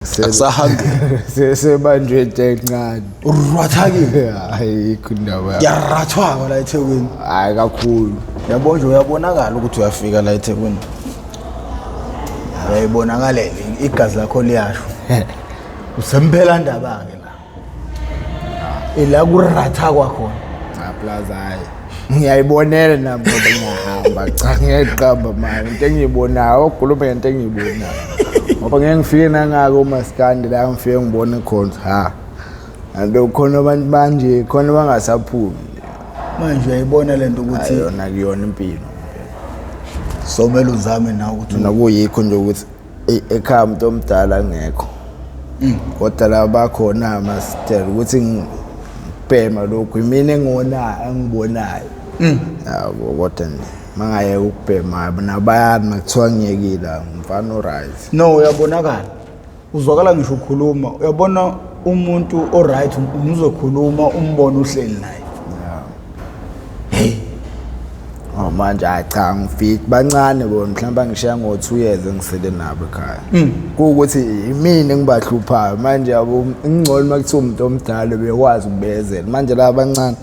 Akusahambi. Sebanjwe into encane. Urwathakile. Ayikho indaba. Kuyarathwaka la eThekwini. Hayi kakhulu. Yabo nje uyabonakala ukuthi uyafika la eThekwini. Uyayibonakalela igazi lakho liyasho. Usemphela ndaba ke la. Ila kuratha kwakhona. Cha plus hayi. Ngiyayibonela nami ngoba ngiyahamba. Cha ngiyayiqamba manje into engiyibonayo, okhuluma ngento engiyibonayo. Ngoba ngeke ngifike nangako umaskandi la ngifike ngibone khona ha. Kanti khona abantu manje khona bangasaphumi. Manje uyayibona lento ukuthi Ayona kuyona impilo. Somele uzame nawe ukuthi Mina kuyikho nje ukuthi ekhaya umuntu omdala ngekho. Kodwa la bakhona masitela ukuthi ngibhema lokhu imina engiwonayo engibonayo. Yabo kodwa nje mangayeka ukubhema nabayani makuthiwa ngiyekile ngumfana o-right. No uyabonakala. Uzwakala ngisho ukhuluma uyabona umuntu o-right uzokhuluma umbone uhleli naye. Hey. Oh manje hayi cha ngifit bancane bona mhlawumbe angishiya ngo 2 years engisele nabo ekhaya. Kuwukuthi imina engibahluphayo manje yabo ingcono makuthiwa umuntu omdala bekwazi ukubezela. Manje laba abancane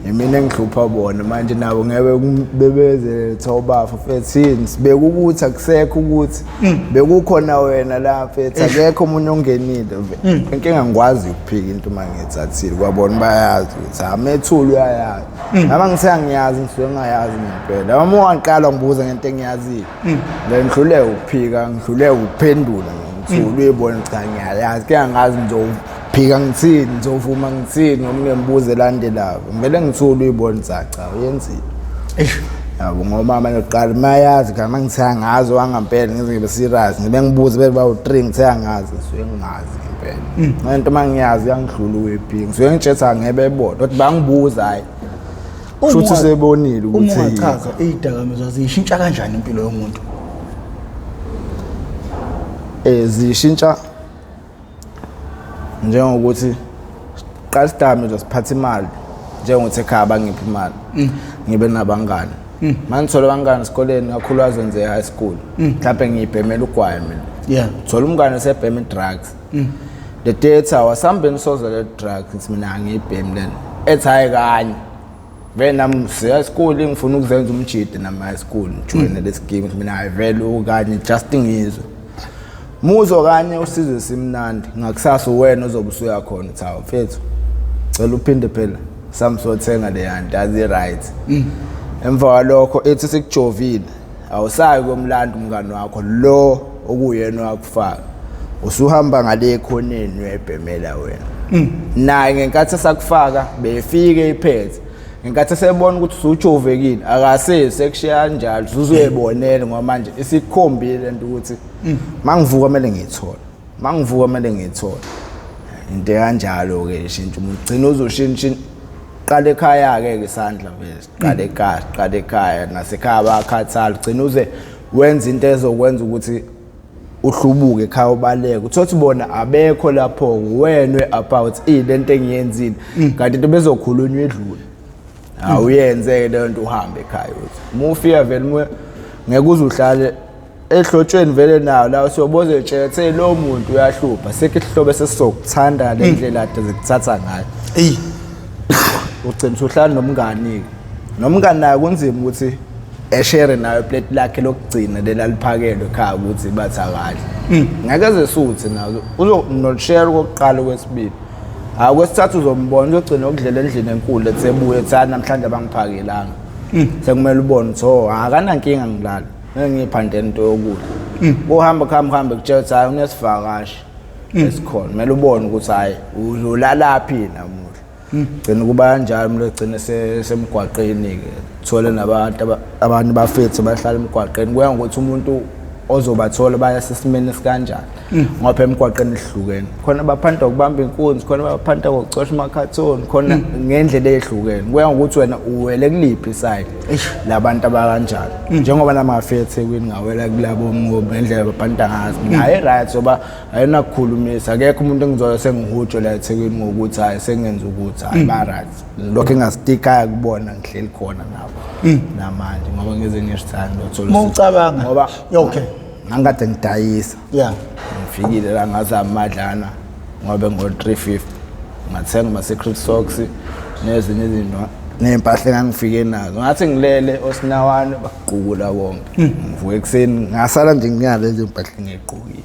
imina engihlupha bona manje nabo ngeke bebezele thobafa mfethu sibeka ukuthi akusekho ukuthi bekukhona wena la mfethu akekho omunye ongenile. Inkinga ngikwazi ukuphika into uma ngiyithathile kwabona bayazi ukuthi amethulu uyayazi. Noma ngithe angiyazi ngisuke ngingayazi ngempela. Noma ungaqiala ngibuza ngento engiyaziyo. Ngihluleke ukuphika, ngihluleke ukuphendula ngithule uyibona cha ngiyayazi. Ke angazi ngizophika ngithini, ngizovuma ngithini ngoba nginembuzo elandelayo. Ngivele ngithule uyibona cha cha uyenzile. Eish. Yabo ngoba manje uqala mayazi kama ngithe angazi wangampela ngize ngibe serious ngibe ngibuze bebe bawu 3 ngithe angazi ngisuke ngingazi ngempela. Lento mangiyazi yangihlula uwephika ngisuke ngitshetha ngebe bona kodwa bangibuza hayi. Shuthi usebonile ukuthi uma ungachaza izidakamizwa zishintsha kanjani impilo yomuntu? Zishintsha njengokuthi qala isidakamizwa siphatha imali njengokuthi ekhaya bangiphi imali ngibe nabangani mangithola abangani esikoleni kakhulukazi wenze e-high school mhlawumbe ngiyibhemela ugwayi mina thola umngane osebhema i-drugs the data wasihambeni soza le drugs ngithi mina angiyibhemi lena ethi hhayi kanye vele nami siya esikoleni ngifuna ukuzenza umjide nami high school ngijoyine lesi game ngithi mina hhayi vele okanye just ngizwe muzo kanye usizwe simnandi ngakusasa uwena ozobe usuya khona uthi hawu mfethu cela uphinde phela samsothenga le yanto azi right emva kwalokho ethi sikujovile awusayi komlando umngani wakho lo okuyena wakufaka usuhamba ngale ekhoneni uyayibhemela wena naye ngenkathi esakufaka befike iphethe ngenkathi esebona ukuthi usujovekile akasezi sekushiya kanjalo usuzoyibonela ngoba manje isikhombile lento ukuthi mangivuka kumele ngiyithole mangivuka kumele ngiyithole into kanjalo ke ishintsha umuntu gcina uzoshintsha qala ekhaya ke ke isandla vele qala ekhaya qala ekhaya nasekhaya bayakhathala gcina uze wenza into ezokwenza ukuthi uhlubuke ekhaya ubaleke uthothi bona abekho lapho wenwe about ilento engiyenzile kanti into bezokhulunywa idlule awuyenze ke lento uhambe ekhaya uthi uma ufika vele ngeke uze uhlale ehlotshweni vele nawo la usiyoboze tshethe lo muntu uyahlupha sekho isihlobo sesizokuthanda le ndlela ade zikuthatha ngayo Eyi ugcina usuhlala nomngani-ke nomngani naye kunzima ukuthi eshere nayo iplate lakhe lokugcina lelaliphakelwe ekhaya ukuthi bathi akadle ngeke eze suthi nazo uzonoshare kokuqala kwesibili hayi kwesithathu uzombona uzogcina ukudlela endlini enkulu ethi ebuye ethi "Hayi, namhlanje abangiphakelanga sekumele ubone ukuthi oh akanankinga ngilala ngeke ngiyiphandele into yokudla kuhamba kuhamba kuhambe kutshela ukuthi hayi unesivakashi esikhona kumele ubone ukuthi hayi uzolalaphi namuhla gcina kuba kanjalo umuntu egcine semgwaqeni-ke thole nabantu abantu bafethu bahlala emgwaqeni kuya ngokuthi umuntu ozobathola baya sesimeni esikanjani ngoba emgwaqeni ehlukene khona baphanda ukubamba inkunzi khona baphanda ngokucosha amakhathoni khona ngendlela ehlukene kuya ngokuthi wena uwele kuliphi iside labantu abakanjani njengoba namafethu eThekwini ngawela kulabo ngoba ngendlela baphanda ngazo naye right ngoba ayinakukhulumisa akekho umuntu engizwa sengihutsho la eThekwini ngokuthi hayi sengenza ukuthi hayi ba right lokho engastikaya kubona ngihleli khona nabo namanje ngoba ngeze ngisithanda uthola Uma ucabanga ngoba okay. Ngangikade ngidayisa. Ngifikile la ngazama amadlana ngoba ngo-350 ngathenga ama-secret socks nezinye izinto ney'mpahla engangifike nazo. Ngathi ngilele osinawane bagqukula bonke. Ngivuka ekuseni ngasala nje nginalezi mpahla engiyigqokile.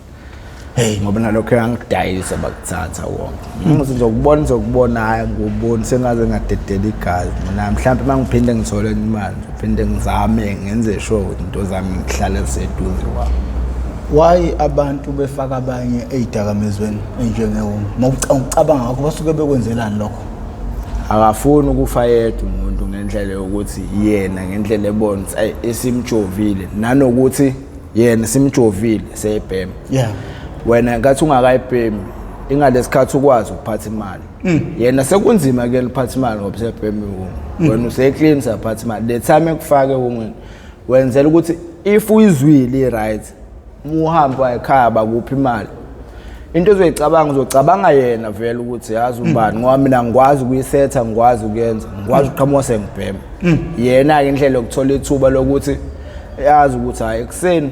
Hey, ngoba nalokho engangidayisa bakuthatha wonke. Ngithi ngizokubona, ngizokubona, hhayi ngikuboni, sengaze ngadedela igazi. Mina mhlawumbe uma ngiphinde ngithole enye imali, ngizophinde ngizame ngenze sure ukuthi into zami ngihlale ziseduze kwami. Why abantu befaka abanye ey'dakamizweni ey'njengewungu? Uma ucabanga ngakho basuke bekwenzelani lokho? Akafuni ukufa yedwa umuntu ngendlela yokuthi yena ngendlela ebona ukuthi ayi esimjovile, nanokuthi yena simjovile seyibhema. Wena ngathi ungakayibhemi ingalesikhathi ukwazi ukuphatha imali. Yena sekunzima ke liphatha imali ngoba sebhema iwungu. Wena useclean saphatha imali. The time ekufake ewungwini wenzela ukuthi if uyizwile i-right uhambe ekhaya bakuphi imali. Into ozoyicabanga uzocabanga yena vele ukuthi yazi ubani, ngoba mina ngikwazi ukuyisetha, ngikwazi ukuyenza, ngikwazi ukuqhamuka sengibhema. Yena-ke indlela yokuthola ithuba lokuthi yazi ukuthi hhayi ekuseni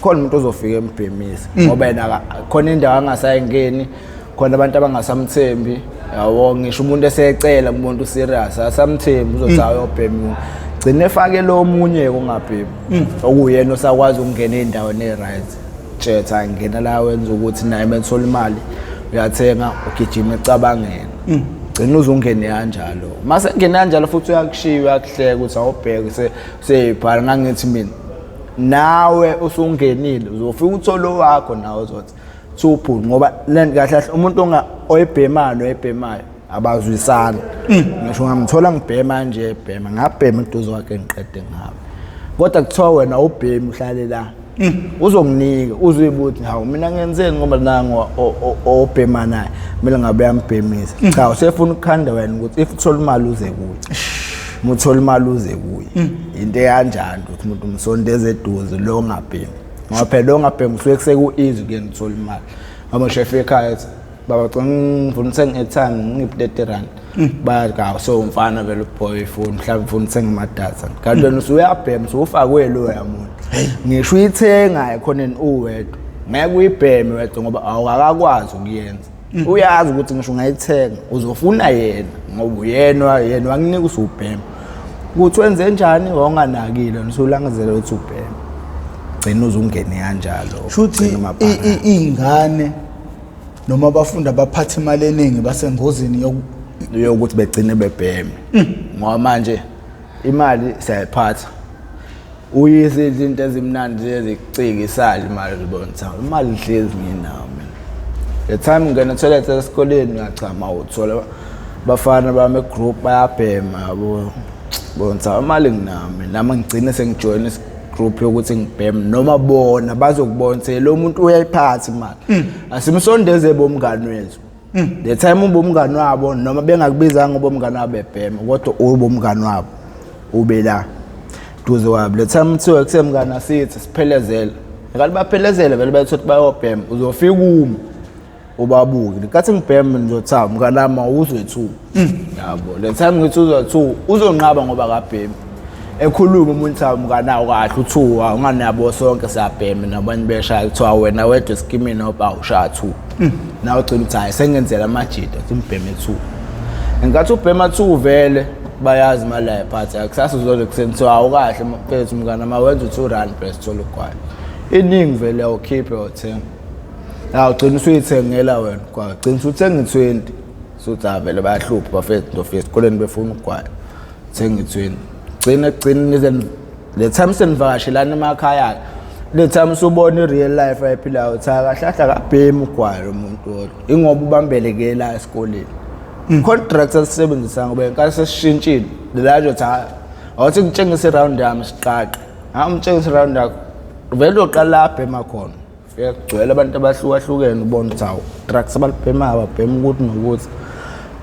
khona umuntu ozofika embhemisa, ngoba yena khona indawo angasayingeni, khona abantu abangasamthembi, yabo. Ngisho umuntu esecela kumuntu serious asamthembi, uzothi ayobhema, gcine efake lo omunye ongabhemi, okuyena osakwazi ukungena ey'ndaweni e-right. Tshetha ngena la wenza ukuthi naye methola imali uyathenga, ugijima ecabangeni, gcina uzungene kanjalo. Mase ngene kanjalo futhi uyakushiya, uyakuhleka ukuthi awubheke useyibhala. Ngangithi mina nawe usungenile uzofika uthole owakho nawe uzothi thuphulu, ngoba le kahle kahle umuntu oyibhemayo noyibhemayo abazwisani. Ngisho ngamthola ngibhema nje, ebhema ngabhema eduze kwakhe ngiqede ngihamba, kodwa kuthiwa wena ubhemi uhlale la uzonginika, uzoyibuthi hawu mina ngenzeni ngoba nangu obhema naye kumele ngabe uyambhemisa. Cha, usefuna ukukhanda wena ukuthi if uthola imali uze kuye, uma uthola imali uze kuye. Into ekanjani ukuthi umuntu umsondeze eduze lo ongabhemi, ngoba phela lo ongabhemi usuke kuseku-easy kuyena uthola imali, ngoba ngisho efika ekhaya ethi baba cela ngifuna ukuthenga i-airtime ngiphi 30 rand, bayathi hawu so umfana vele uboy ifoni mhlawumbe ufuna ukuthenga amadatha, kanti wena usuyabhema usufakwe loya muntu. Ngisho uyithenga ekhoneni uwedwa ngeke uyibheme wedwa ngoba awukakwazi ukuyenza. Uyazi ukuthi ngisho ungayithenga uzofuna yena, ngoba uyena yena wakunika usubhema, ukuthi wenze njani wawunganakile usulangazela ukuthi ubhema, gcina uzungene kanjalo. Shuthi iy'ngane noma abafundi abaphatha imali eningi basengozini yokuthi begcine bebheme, ngoba manje imali siyayiphatha, uyise izinto ezimnandi ezikucikisala imali, uzibona ukuthi imali ihlezi nginayo mina. The time ngena toilet esikoleni uyachama uthola bafana bami egroup bayabhema, yabo, bona ukuthi imali nginayo mina. Nami ngigcine sengijoyina group yokuthi ngibheme, noma bona bazokubona ukuthi lo muntu uyayiphatha imali, asimsondeze bomngani wethu. The time ubumngani wabo noma bengakubizanga ubumngani wabo bebhema, kodwa ubumngani wabo ube la duze kwabo. Le time kuthiwa kusemngani asithi siphelezele, kanti baphelezele vele bethu ukuthi bayobhema, uzofika uma ubabuke nkathi ngibhema ngizothi hawu mngani wami awuzwe two, yabo. Le time ngithi uzwe two uzonqaba ngoba akabhemi, ekhuluma umuntu hawu mngani awu kahle u-two unganabo sonke siyabhema nabanye beshaya, kuthiwa wena wedwa esikimini oba ushaya two, nawe ugcina uthi hhayi sengenzela amajida uthi ngibheme two. Ngenkathi ubhema two vele bayazi imali ayiphatha kusasa, uzoze kuseni kuthiwa awukahle mfethu mngani ama wenza u-2 rand bese thola ugwayi iningi vele awukhiphe uyothenga, awugcina usuyithengela wena ugwayi, gcina usuthenga i-20, suthi ha vele bayahlupha bafethu ndofika esikoleni befuna ugwayi, thenga i-20, gcina gcina nize le time senivakashelana emakhaya, le time usubona i-real life ayiphilayo uthi kahle kahle akabhemi ugwayi lo muntu wodwa, ingoba ubambeleke la esikoleni. Contracts esisebenzisa ngoba inkathi sesishintshile la nje uthi hhayi awuthi ngitshengise i-round yami siqaqe, ha umtshengise i-round yakho vele uyoqala la abhema khona, fika kugcwele abantu abahlukahlukene, ubone ukuthi hawu drugs abalibhemayo babhema ukuthi nokuthi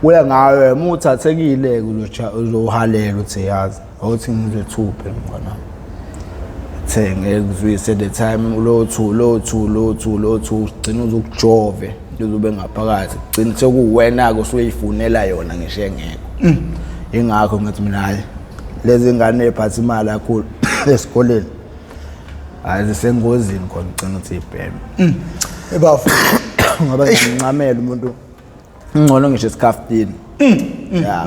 kuya ngawe uma uthathekile-ke uzohalela uthi yazi awuthi ngizethuphe mngani wami thenge kuzwise. The time lo two lo two lo two lo two ugcina uzukujove ube ngaphakathi, gcina sekuwena-ke usuyifunela yona ngisho engekho. Ingakho ngithi mina hhayi lezi ngane ey'phatha imali kakhulu esikoleni. Hayi, zisengozini khona, ugcina uthi ibheme. Ebafo. Ngoba ngiyancamela umuntu ngcono ngisho esikhafutini. Ya,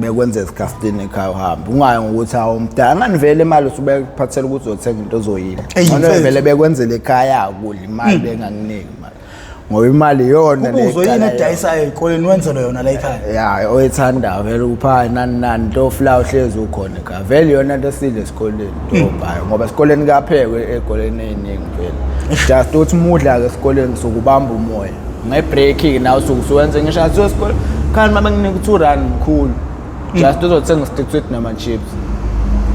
bekwenza esikhafutini ekhaya, uhambe ungayi ngokuthi awu mdala ngani, vele imali usube kuphathela ukuthi uzothenga into ozoyidla. Eyi, Ngcono mfethu. vele bekwenzele ekhaya kudla imali, bengakuniki imali ngoba imali iyona le Ubuzo yini eqala. edayisayo ey'koleni, wenzelwe yona la ekhaya. Ya, oyithandayo vele upha nani nani, tofla uhlezi ukhona ekhaya, vele iyona nto esidle esikoleni, tobhayo, ngoba esikoleni kuyaphekwa ey'koleni ey'ningi vele. Just ukuthi mudla-ke esikoleni sukubamba umoya nge-break-ke, nawe usuke usuwenze ngisho ngathiwa esikoleni khani uma benginika u-2 rand mkhulu, just uzothenga i-stick sweet nama-chips,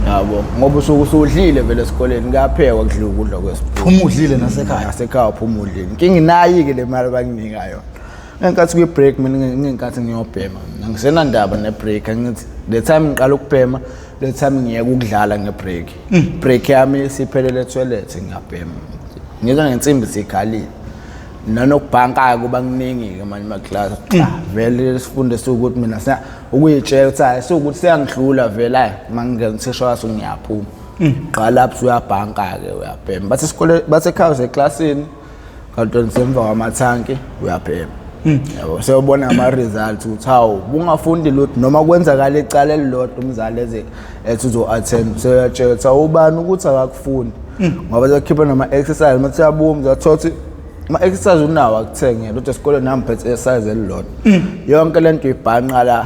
yabo, ngoba usuke usudlile vele esikoleni, kuyaphekwa, kudliwa ukudla kwesipuni. Phuma udlile nasekhaya. Nasekhaya uphuma udlile. Inkinga inayi-ke le mali abanginika yona ngenkathi kwi-break. Mina ngenkathi ngiyobhema, mina ngisenandaba ne-break. Angithi the time ngiqala ukubhema, the time ngiyeka ukudlala nge-break. Break yami siphelele etoilet, ngiyabhema, ngizwa ngensimbi sikhalile. Nanokubhanka-ke kuba kuningi-ke manje emaklasi. Cha, vele sifunde siwukuthi mina ukuyitshela ukuthi hayi, siwukuthi siyangihlula vele. Hayi, uma ngingena uthisha waso ngiyaphuma. Qala lapho uyabhanka-ke, uyabhema, bathi isikole, bathi ekhaya useklasini, kanti wena usemva kwamathanki uyabhema, yabo. Sewubona ama-results ukuthi hawu, bungafundi lutho, noma kwenzakala icala elilodwa, umzali eze ethi uzo-attend, seyuyatshela ukuthi awubani ukuthi akakufundi, ngoba sekhipha nama-exercise. Uma uyabuka umzali, athola ukuthi ama-exercise unawo akuthengele, kodwa esikoleni nami phethe exercise elilodwa, yonke le nto ibhanqa la,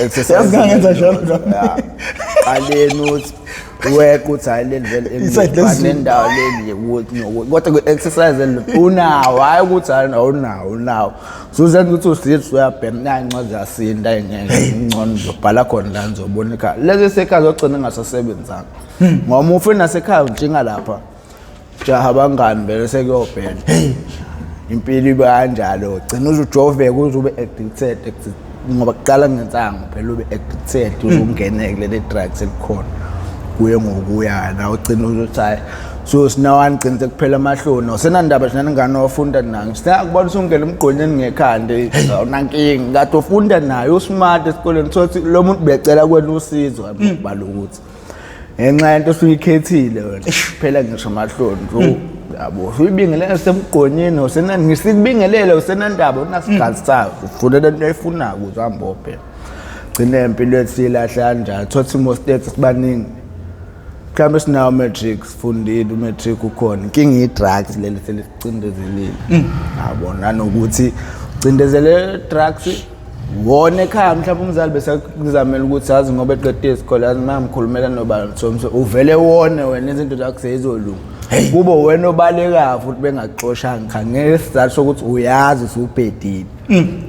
exercise. Yazi ngangenza njalo nami. Ya. Qaleni uthi weqa uthi hayi, leli vele Inside lesiZulu. nendawo leli ukuthi nokuthi, kodwa kwi-exercise elilodwa unawo, hhayi ukuthi hayi awunawo, unawo. Suzenza ukuthi usithi uyabhema, nayi incwadi yasinda ayingeke, ngcono ngizobhala khona la, ngizobona ekhaya. Lezi sekhaya zogcina engasasebenzanga, ngoba uma ufike nasekhaya untshinga lapha, jaha abangani vele sekuyobhema, impilo ibe kanjalo, gcina uze ujoveke, uze ube addicted, ngoba kuqala ngensangu phela, ube addicted, uze ungene kuleli drugs elikhona, kuye ngokuya nawe ugcina uzothi hayi, so sinawani, gcina sekuphela amahloni, awusenandaba nje nengane ofunda nayo, siyakubona usungena emgqonyeni ngekhanda, awunankinga, kade ufunda naye, usmart esikoleni, thothi lo muntu becela kwena usizo, kubala ukuthi ngenxa yento osuyikhethile wena phela ngisho amahloni so, yabo, usuyibingelele semgqonyeni, ngisikubingelele, usenandaba, unasikhathi sayo, ufuna lento oyifunayo ukuze uhambe obhema, gcine impilo yethu siyilahle kanjalo. Thothi most yethu sibaningi mhlawumbe sinawo matric, sifundile, umatric ukhona, inkinga i-drugs leli selisicindezelile, yabo, nanokuthi cindezele drugs wona ekhaya, mhlawumbe umzali bese kuzamela ukuthi azi ngoba eqedile isikole, azi uma ngikhulumela nobani, so uvele wone wena, izinto zakho seyizolunga, kube wena obalekayo futhi bengakuxoshanga cha, ngesizathu sokuthi uyazi usubhedile,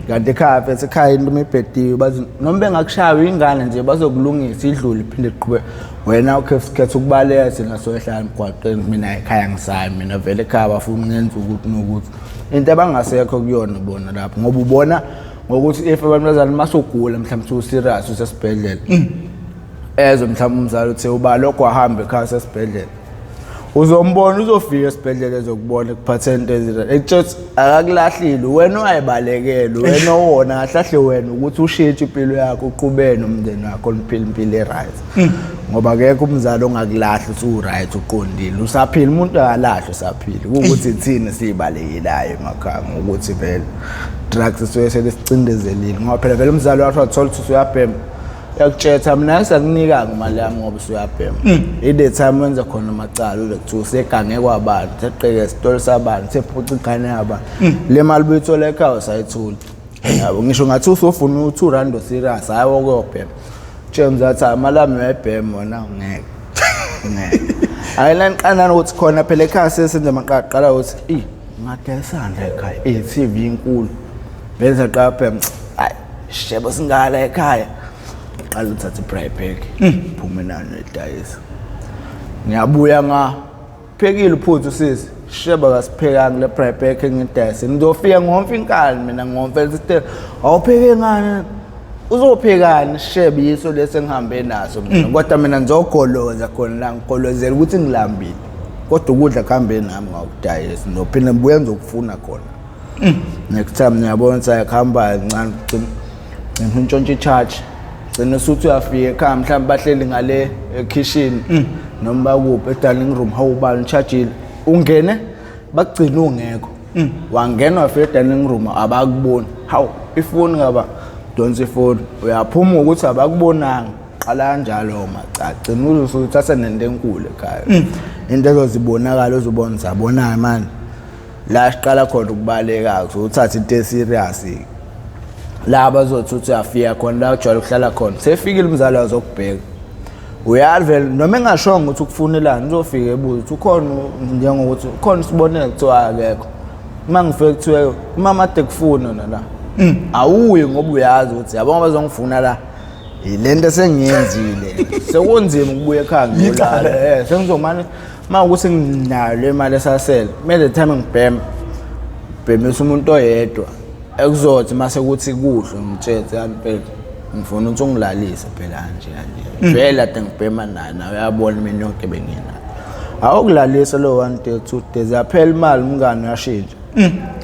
kanti ekhaya mfethu, ekhaya into uma ibhediwe bazi noma bengakushaya ingane nje bazokulungisa, idlule, iphinde iqhube. Wena ukhetha ukubaleka, thina soyehlala emgwaqeni. Mina ekhaya ngisayi, mina vele ekhaya bafuna ngenza ukuthi nokuthi into abangasekho kuyona bona lapho, ngoba ubona ngokuthi if abantu bazali masugula mhlawumbe usu-serious usesibhedlela, ezwe mhlawumbe umzali uthe uba lokho ahambe ekhaya sesibhedlela, uzombona uzofika esibhedlela ezokubona ekuphatheni into ezira ekutshela ukuthi akakulahlile wena, wayibalekela wena, owona kahle kahle wena ukuthi ushintshe impilo yakho, uqhubeke nomndeni wakho, niphile impilo e-right, ngoba akekho umzali ongakulahla usu-right, uqondile, usaphila. Umuntu akalahlwa usaphila, kuwukuthi thina siyibalekelayo emakhaya ngokuthi vele drugs sisuke selisicindezelile, ngoba phela vele umzali wakho wathola ukuthi usuyabhema, uyakutshela mina ngisakunika imali yami ngoba usuyabhema. I-the time wenza khona amacala ule kuthiwa usegange kwabantu, seqeke esitolo sabantu, sephuca ingane yabantu, le mali buyithola ekhaya usayitholi, yabo. Ngisho ngathi usofuna u-2 rand oserious, hhayi okuyobhema, tshela umzali athi imali yami uyayibhema wena, ngeke ngeke. Hayi, laniqala ukuthi khona phela ekhaya sesenza amaqaqala ukuthi i ngadayisandla ekhaya, i-TV inkulu, vele saqala bhema, hayi shebo singala ekhaya, qala uthathe i-braai pack, phume nayo nedayisa, ngiyabuya nga phekile uphuthu sisi, sheba kasiphekanga le braai pack engidayise, ngizofika ngomfa inkani mina, ngomfela isitelo, awupheke ngani, uzophekani shebe, yiso lesi engihambe naso mina, kodwa mina ngizogoloza khona la, ngigolozela ukuthi ngilambile, kodwa ukudla kuhambe nami, ngakudayisa, ngizophinde ngibuye ngizokufuna khona next time. Ngiyabona ukuthi ayikuhamba kancane, gcina untshontshe i-charge, gcina usuthi uyafika ekhaya mhlawumbe bahleli ngale ekhishini. Noma bakuphi e-dining room, hawu ubani ushajile, ungene bakugcina ungekho. Wangena wafika e-dining room abakuboni, hawu ifoni ngaba donsa ifoni, uyaphuma ngokuthi abakubonanga. Qala kanjalo maca, gcina uze usuthatha nento enkulu ekhaya, into ezozibonakala ozobona sabonana manje. La siqala khona ukubaleka, uthatha into eserious la bazothi uthi uyafika khona la ujwayele ukuhlala khona, sefikile umzali azokubheka, uyavela noma engashongo ukuthi ukufunelani, uzofika ebuza ukuthi ukhona, njengokuthi ukhona isibonelo, kuthiwa akekho. Uma ngifike kuthiwe umama ade kufuna nala, awuyi ngoba uyazi ukuthi yabo ngoba bazongifuna la, yilento esengiyenzile, sekunzima ukubuya ekhaya ngiyolala. Sengizomane uma ukuthi nginayo le mali esasele, kumele the time ngibhema bhemisa umuntu oyedwa ekuzothi mase kuthi kuhle ngitshetse yani phela ngifuna ukuthi ungilalise phela kanje kanje, vele ade ngibhema naye, nawe uyabona mina yonke benginayo. Awukulalisa lo 1 day 2 days, yaphela imali, umngane uyashintsha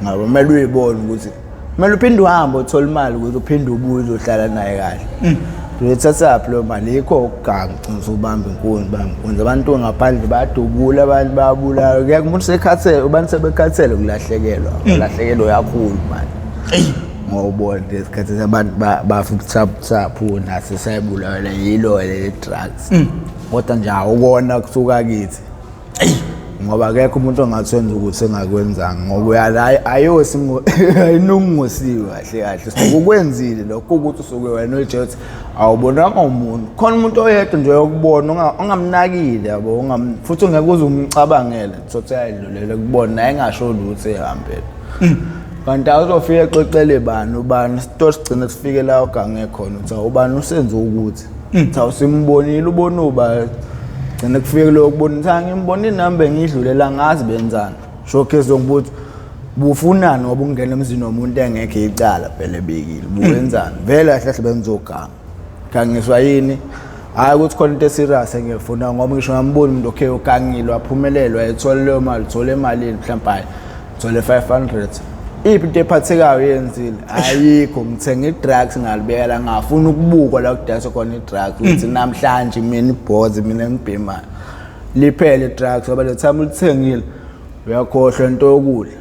ngabo, kumele uyibone ukuthi kumele uphinde uhambe uthole imali ukuze uphinde ubuye uzohlala naye kahle. Uyithathaphi leyo mali? Yikho ukuganga, ugcina usubamba inkunzi, bamba inkunzi, abantu ngaphandle bayadubula, abantu bayabulala, kuyeke umuntu sekhathele, abantu sebekhathele ukulahlekelwa, ulahlekelwa uyakhulu manje ngobona lesikhathi abantu bafa ubuthaphuthaphu nathi sayibulawela yilo le drugs, kodwa nje awukona kusuka kithi ngoba akekho umuntu ongathi wenza ukuthi engakwenzanga ngoba uyala ayosi ayinungosiwe kahle kahle suke ukwenzile lokho ukuthi usuke wena oyitshela ukuthi awubonanga umuntu, khona umuntu oyedwa nje oyokubona ongamnakile yabo, futhi ungeke uze umcabangele, thothi ayidlulela kubona naye engasho lutho ehambele, kanti awuzofika exoxele bani ubani, sito sigcine sifike la ogange khona uthi ubani usenze ukuthi cha usimbonile, ubona uba gcine kufike kulowo kubona ukuthi angimbonile nami bengidlulela ngazi benzani, showcase ngokuthi bufunani ngoba ungena emzini womuntu engekho icala phela ebikile buwenzani vele kahle kahle benzoganga gangiswa yini, hhayi ukuthi khona into eserious engiyifuna ngoba ngisho ngambona umuntu okay ugangile waphumelelwa ethole leyo mali, uthole emalini mhlawumbe, hhayi uthole 500, iphi into ephathekayo yenzile? Ayikho. Ngithenga i-drugs ngalibeka la, ngafuna ukubukwa la kudayiswa khona i-drugs ukuthi namhlanje mina ibhozi mina engibhemayo, liphele i-drugs ngoba le time ulithengile uyakhohlwa into yokudla,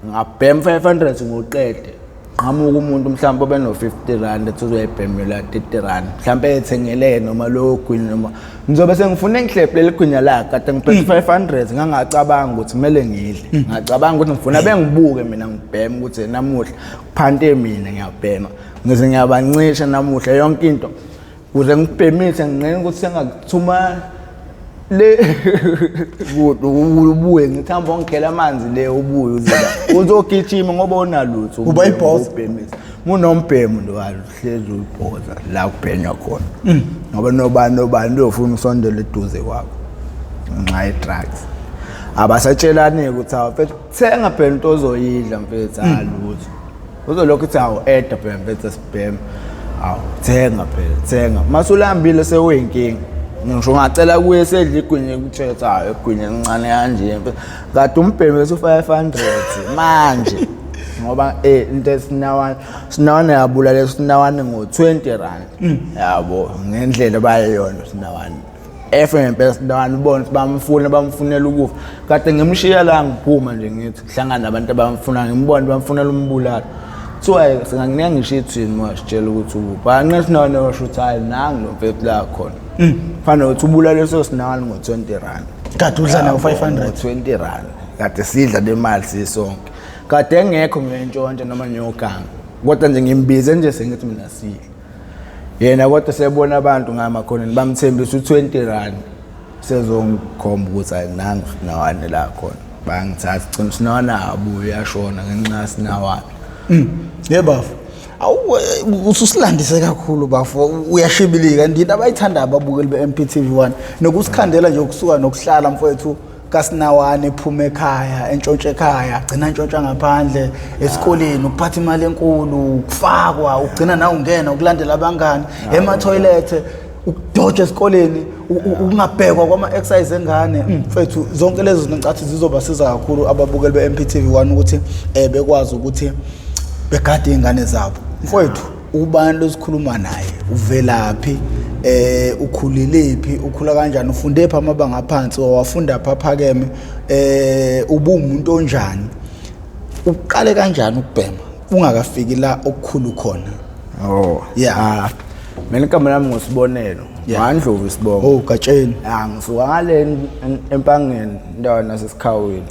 ngabhema 500 ngoqede, nqamuka umuntu mhlawumbe obe no-50 rand ethi uzoyibhemela 30 rand mhlawumbe ethengele noma lowo gwinya, noma ngizobe sengifuna engihlephulele igwinya lakhe kade ngiphethe 500, ngangacabanga ukuthi kumele ngidle, ngacabanga ukuthi ngifuna bengibuke mina ngibhema ukuthi namuhla kuphante mina ngiyabhema, ngize ngiyabancisha namuhla yonke into ukuze ngibhemise, nginqena ukuthi sengakuthuma le kude ubuye, ngithi hamba ongikhela amanzi le, ubuye uze la uzogijima ngoba unalutho. Uba ibhoza. Ubhemisa munombhemu lo hlezi uyibhoza la kubhenywa khona ngoba nobani nobani uyofuna usondele eduze kwakho ngenxa ye-drugs, abasatshelani ukuthi awu mfethu thenga phela into ozoyidla mfethu, alutho uzolokhu uthi awu eda phela mfethu sibhema, awu thenga phela thenga, masulambile sewuyinkinga, ngisho ungacela kuye sedla igwinya kutshela hayi igwinya elincane kanje mfethu, kade umbhemi bese u-500 manje ngoba into esinawane sinawane yabulala sinawane ngo-20 rand yabo ngendlela bayeyona sinawane efe ngempela sinawane, ubone ukuthi bamfuna bamfunela ukufa, kade ngimshiya la ngiphuma nje ngithi kuhlangana nabantu abamfuna, ngimbone bamfunela umbulalo, kuthiwa singanginika ngisho ithini wasitshela ukuthi ukuphi, anqe sinawane washo ukuthi hayi nangu lo mfethu la khona, fanele ukuthi ubulale leso sinawane ngo-20 rand. Kade udla nawo 500. 20 rand kade sidla le mali sisonke, kade engekho ngiyentshontsha noma ngiyoganga, kodwa nje ngimbize nje sengithi mina sidle yena, kodwa sebona abantu ngamakhoneni bamthembisa u-20 rand, sezongikhomba ukuthi hayi nangu sinawane la khona, bangithatha gcina sinawane abuye uyashona ngenxa yasinawane. Ye bafo, awu ususilandise kakhulu bafo, uyashibilika ndinto abayithandayo ababukeli be-MPTV 1 nokusikhandela nje ukusuka nokuhlala mfowethu kasinawane ephuma ekhaya entshontshe ekhaya agcina entshontsha ngaphandle esikoleni, ukuphatha imali enkulu, ukufakwa, ugcina nawe ungena ukulandela abangani emathoyilethe, ukudoja esikoleni, ukungabhekwa kwama-exercise engane, mfethu zonke lezo zinto ngicathi zizobasiza kakhulu ababukeli be-MPTV 1 ukuthi bekwazi ukuthi begade iy'ngane zabo. Mfowethu, ubani losikhuluma naye, uvelaphi, Ukhulilephi, ukhula kanjani, ufunde phi amabanga aphansi, wawafunda phi aphakeme, ubuwumuntu onjani, uqale kanjani ukubhema ungakafiki la okukhulu khona? Oh. Yeah. Ah. Mina igama lami nguSibonelo. Yeah. Ngandlovu isibongo. Oh, Gatsheni. Ah, ngisuka ngale Empangeni, indawo nasesikhawini.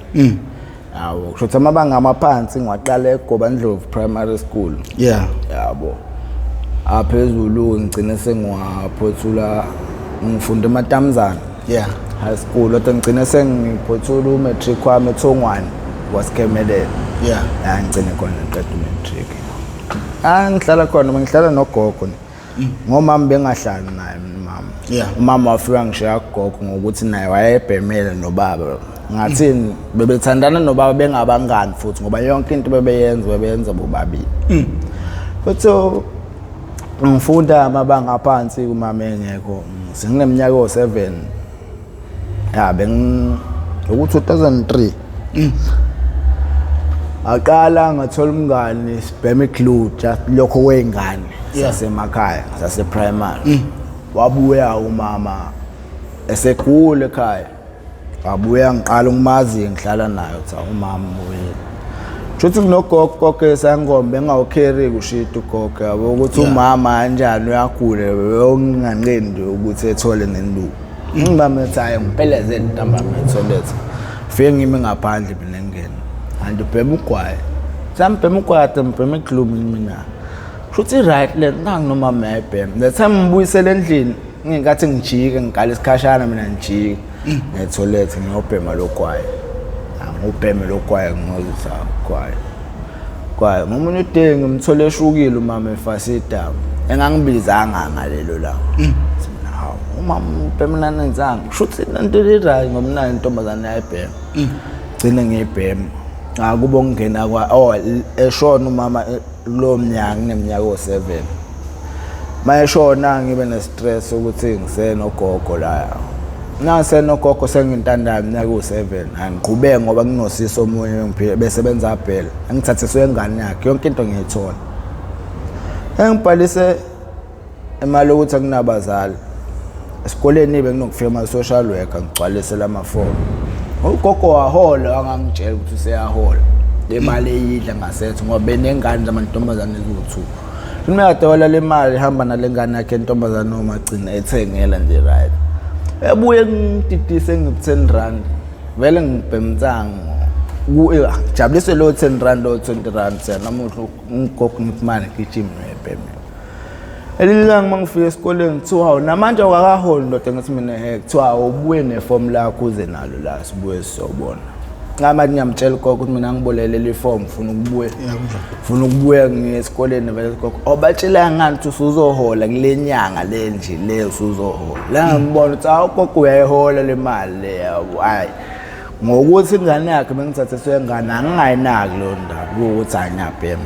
Yabo, kusho ukuthi amabanga amaphansi ngiwaqala eGobandlovu Primary School. Yabo. Aphezulu ngigcine sengiwaphothula ngifunda eMatamzana. High school, kodwa ngigcine sengiphothula umatric wami eThongwane wasikhemelele. La ngigcine khona ngiqeda umatric. Ah, ngihlala khona, ngihlala nogogo. Ngomama bengahlali naye umama. Umama wafika ngishiya kugogo ngokuthi naye wayebhemele nobaba. Ngathini bebethandana nobaba bengabangani futhi ngoba yonke into bebeyenza bebeyenza bobabili. Futhi ngifunda amabanga aphansi kumama engekho. Sengineminyaka o7. Ya beng uku 2003. Aqala ngathola umngani sibhema iglue just lokho kwezingane sasemakhaya sase primary. Wabuya umama esegula ekhaya. Wabuya ngiqala ukumazi ngihlala naye uthi umama ubuyile. Shuthi kunogogo gogo esangombe engawukheri kushida ugogo yabo ukuthi umama kanjani uyagula beyokunganqendi ukuthi ethole nenduku. Ngibambe ethi hayi ngiphelezele ntambama etholet. Fike ngime ngaphandle mina ngingena. Anti ubhema ugwayi. Sambhema ugwayi ade ngibhema iglumi mina. Shuthi right le nangu noma mayibhema. The time ngibuyisele endlini ngingathi ngijike ngigale isikhashana mina ngijike. Ngetholet ngiyobhema logwayi. Angubheme logwayi ngozisa gwayi. Kwaye ngomunye uday ngimthole eshukile umama efasidamu engangibizanga ngalelo langa. Hawu umama ubhema nanenzanga kusho ukuthi lento i-right ngoba nayo intombazane yayibhema. Gcine ngiyibhema. Akubo ngingena kwa oh eshona umama lo mnyaka ngineminyaka o7. Mayeshona ngibe ne-stress ukuthi ngisenogogo la. Ngasenogogo sengintandane iminyaka u7 angiqhubeke ngoba nginosisi omunye ngiphile besebenza phela. Angithathiswe ingane yakhe yonke into ngiyithola. Engibhalise imali yokuthi akunabazali. Esikoleni benginokufika ama social worker ngigcwalise lamafomu. Ugogo wahola wangangitshela ukuthi useyahola. Le mali eyidla ngasethu ngoba benengane zamantombazane eziwu-2. Uma kade le mali ihamba nale ngane yakhe entombazane uma agcina ethengela nje right. Ebuye ngididise ngi-10 rand. Vele ngibhemtsango. Jabulise lo 10 rand lo 20 rand namuhla ugogo ngithi manje gijima uyebhemela. Elinye ilanga uma ngifika esikoleni kuthiwa hawu namanje awukakaholi ndoda ngithi mina he kuthiwa awubuye nefomu lakho uze nalo la sibuye sizobona. Ngamanje ngiyamtshela ugogo ukuthi mina ngibolelele ifomu ngifuna ukubuya. Ngifuna ukubuya ngiye esikoleni vele gogo. Obatshela ngani ukuthi usuzohola kule nyanga le nje le usuzohola. La ngibona ukuthi awu gogo uyayihola le mali le yabo. Hayi. Ngokuthi ingane yakhe bengithathe sengane angingayinaki leyo ndaba ukuthi angiyabhema.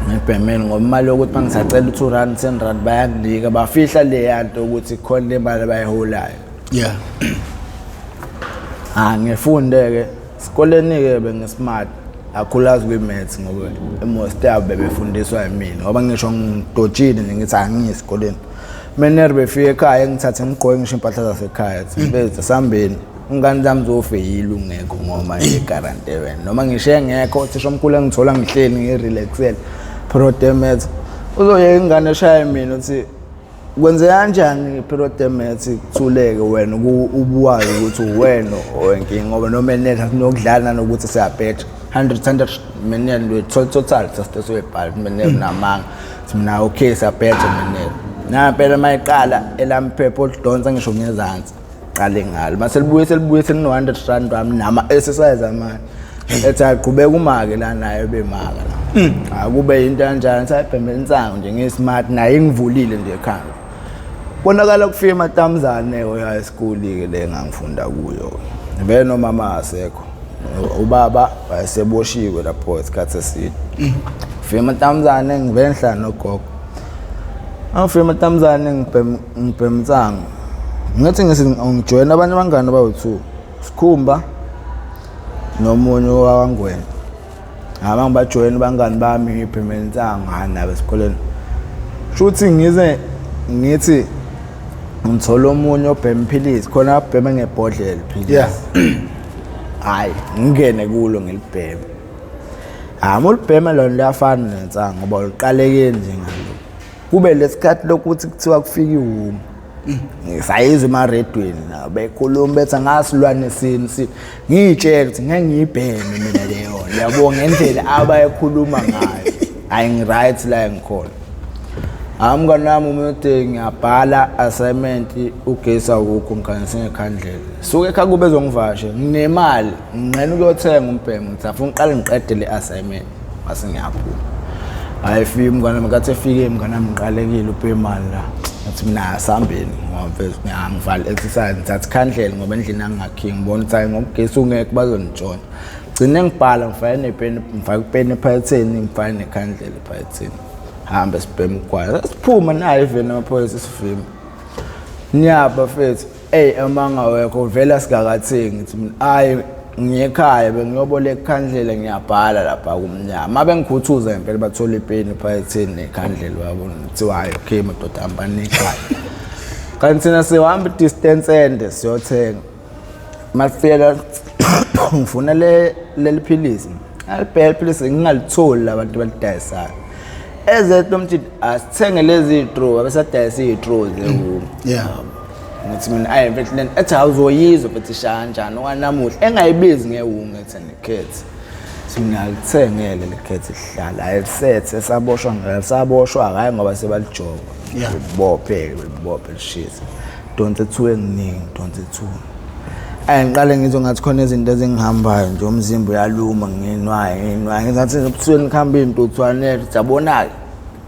Ngibhemeni ngoba imali yokuthi mangisacela u-2 rand 10 rand bayanginika bafihla leya nto ukuthi khona le mali abayiholayo. Ah ngifunde ke esikoleni ke bengismart akhulazi kwi-maths ngoba most yabo bebefundiswa yimina ngoba ngisho ngidotshile nje ngithi angiyi esikoleni. Mener befika ekhaya ngithathe ngigqoke ngisho impahla zasekhaya mfethu sambeni ingane zami zofeyila ungekho ngoba ngigarante wena noma ngisho engekho thisha omkhulu engithola ngihleli ngirelaxele period maths uzoyeka ingane eshaya mina uthi kwenze kanjani period maths kuthuleke wena ubuwazi ukuthi uwena owenkinga ngoba noma enetha sinokudlala nanokuthi siyabheja 100 100 million lwe total sasite soyibhala mina namanga mina okay siyabheja mina nampela mayiqala elamphepha oludonsa ngisho ngezansi qale ngalo mase libuye selibuye selino 100 rand wami nama exercise amanye ethi aqhubeka umake la naye bemaka la akube into kanjani sayibhembe insango nje ngismart naye ingivulile nje ekhanda bonakala kufika ematamzane oya school ke le engangifunda kuyo vele nomama asekho ubaba wayeseboshiwe lapho isikhathi eside fika ematamzane ngivele ngihlala nogogo angifika ematamzane ngibhema insango ngithi ngijoyina abanye abangani abawu-2 Sikhumba nomunye owakwaNgwenya. Hama ngibajoyina abangani bami ngibhema insango hayi nabo esikoleni. Shuthi ngize ngithi Ngithola omunye obhema iphilisi khona abheme ngebhodlela iphilisi. Hayi, ngingene kulo ngilibheme. Hayi, uma ulibhema lona liyafana nensangu ngoba uliqalekeni nje ngalo. Kube lesikhathi lokuthi kuthiwa kufika iwuma. Ngisayizwa emaredweni la bekhuluma bethi angasilwane sini sini. Ngiyitshela ukuthi ngeke ngiyibheme mina leyo. Yabo ngendlela abayekhuluma ngayo. Hayi ngi-right la engikhona. Hayi mngani wami umuntu ngiyabhala assignment ugesi awukho ngikhanyise ngekhandlela. Suke ekhaya kube ezongivashe nginemali nginqena ukuyothenga umbhemo ngithi afuna ngiqale ngiqede le assignment mase ngiyaphuma. Hayi fika mngani wami ngathi efike mngani wami ngiqalekile ubhemani la. Ngathi mina asihambeni ngoba mfethu ngiyavala exercise ngithatha ikhandlela ngoba endlini angingakhiyi ngibona ukuthi hayi ngoba ugesi ungekho bazongitshona. Gcine ngibhala ngifake nepeni ngifake ipeni ephaketheni ngifake nekhandlela ephaketheni. Hambe sibheme ugwayi. Siphume nayo iveni amaphoyisa sivime. Niyaba mfethu, ey amanga wekho vele singakathengi ngithi mina ayi ngiye ekhaya bengiyoboleka ikhandlela ngiyabhala lapha kumnyama. Uma bengikhuthuza impela bathola ipeni ephaketheni nekhandlela wabona kuthiwa hayi okay madoda hambani ekhaya. Kanti thina sihamba i-distance ende siyothenga. Mafika ngifuna le leli philisi. Alibheka iphilisi ngingalitholi labantu abalidayisayo. Ezethu lomtshini asithenge lezi iy'tro abesadayisa iy'tro ze Ngithi mina ayi mfethu lento ethi awuzoyizwa mfethu ishaya kanjani okwanamuhla engayibizi ngewungu ethi nekhethi. Sithi mina alithengele lekhethi lihlala ayelisethe saboshwa ngalisaboshwa hayi ngoba sebalijova. Libophe libophe lishisa. Donse two enginingi donse two. Ayi ngiqale ngizwe ngathi khona izinto ezingihambayo nje umzimba uyaluma nginwaye nginwaye ngizathi ebusweni kuhamba iy'ntuthwane yabona-ke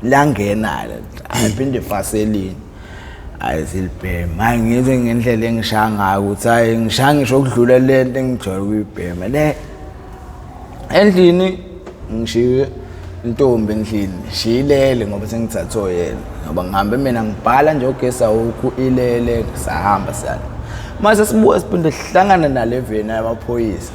langena-ke ayiphinde ifaselini hayi silibhema hayi ngizwe ngendlela engishaya ngayo ukuthi hayi ngishaya ngisho okudlula le nto engijwayele ukuyibhema le endlini ngishiye intombi endlini shiyilele ngoba sengithathe oyena ngoba ngihambe mina ngibhala nje ugesi awukho ilele sahamba siyala mase sibuya siphinde sihlangane nale veni yamaphoyisa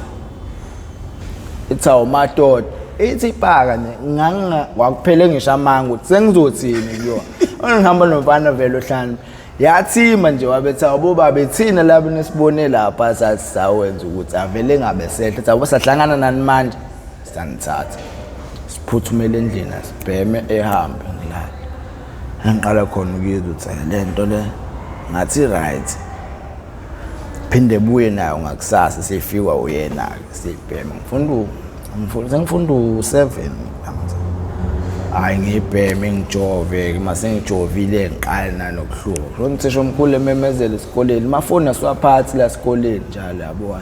ithi awu madoda ithi ipaka nje nganga kwakuphele ngisho amanga ukuthi sengizothini kuyona ngihamba nomfana vele ohlanu yathima nje wabethi awubobaba ithina labo nesibone lapha sathi sawenza ukuthi avele ngabe sehle sabo sahlangana nani manje sanithatha siphuthumele endlini asibheme ehambe ngilale engiqala khona ukuyizwa ukuthi le nto le ngathi right phinde buye nayo ngakusasa seyifika uyena-ke siyibheme ngifunda sengifunda u-7 hhayi ngiyibheme ngijove uma sengijovile ngiqale nanokuhluka kusho umthisha omkhulu ememezela esikoleni amafoni asiwaphathi la sikoleni njalo yabo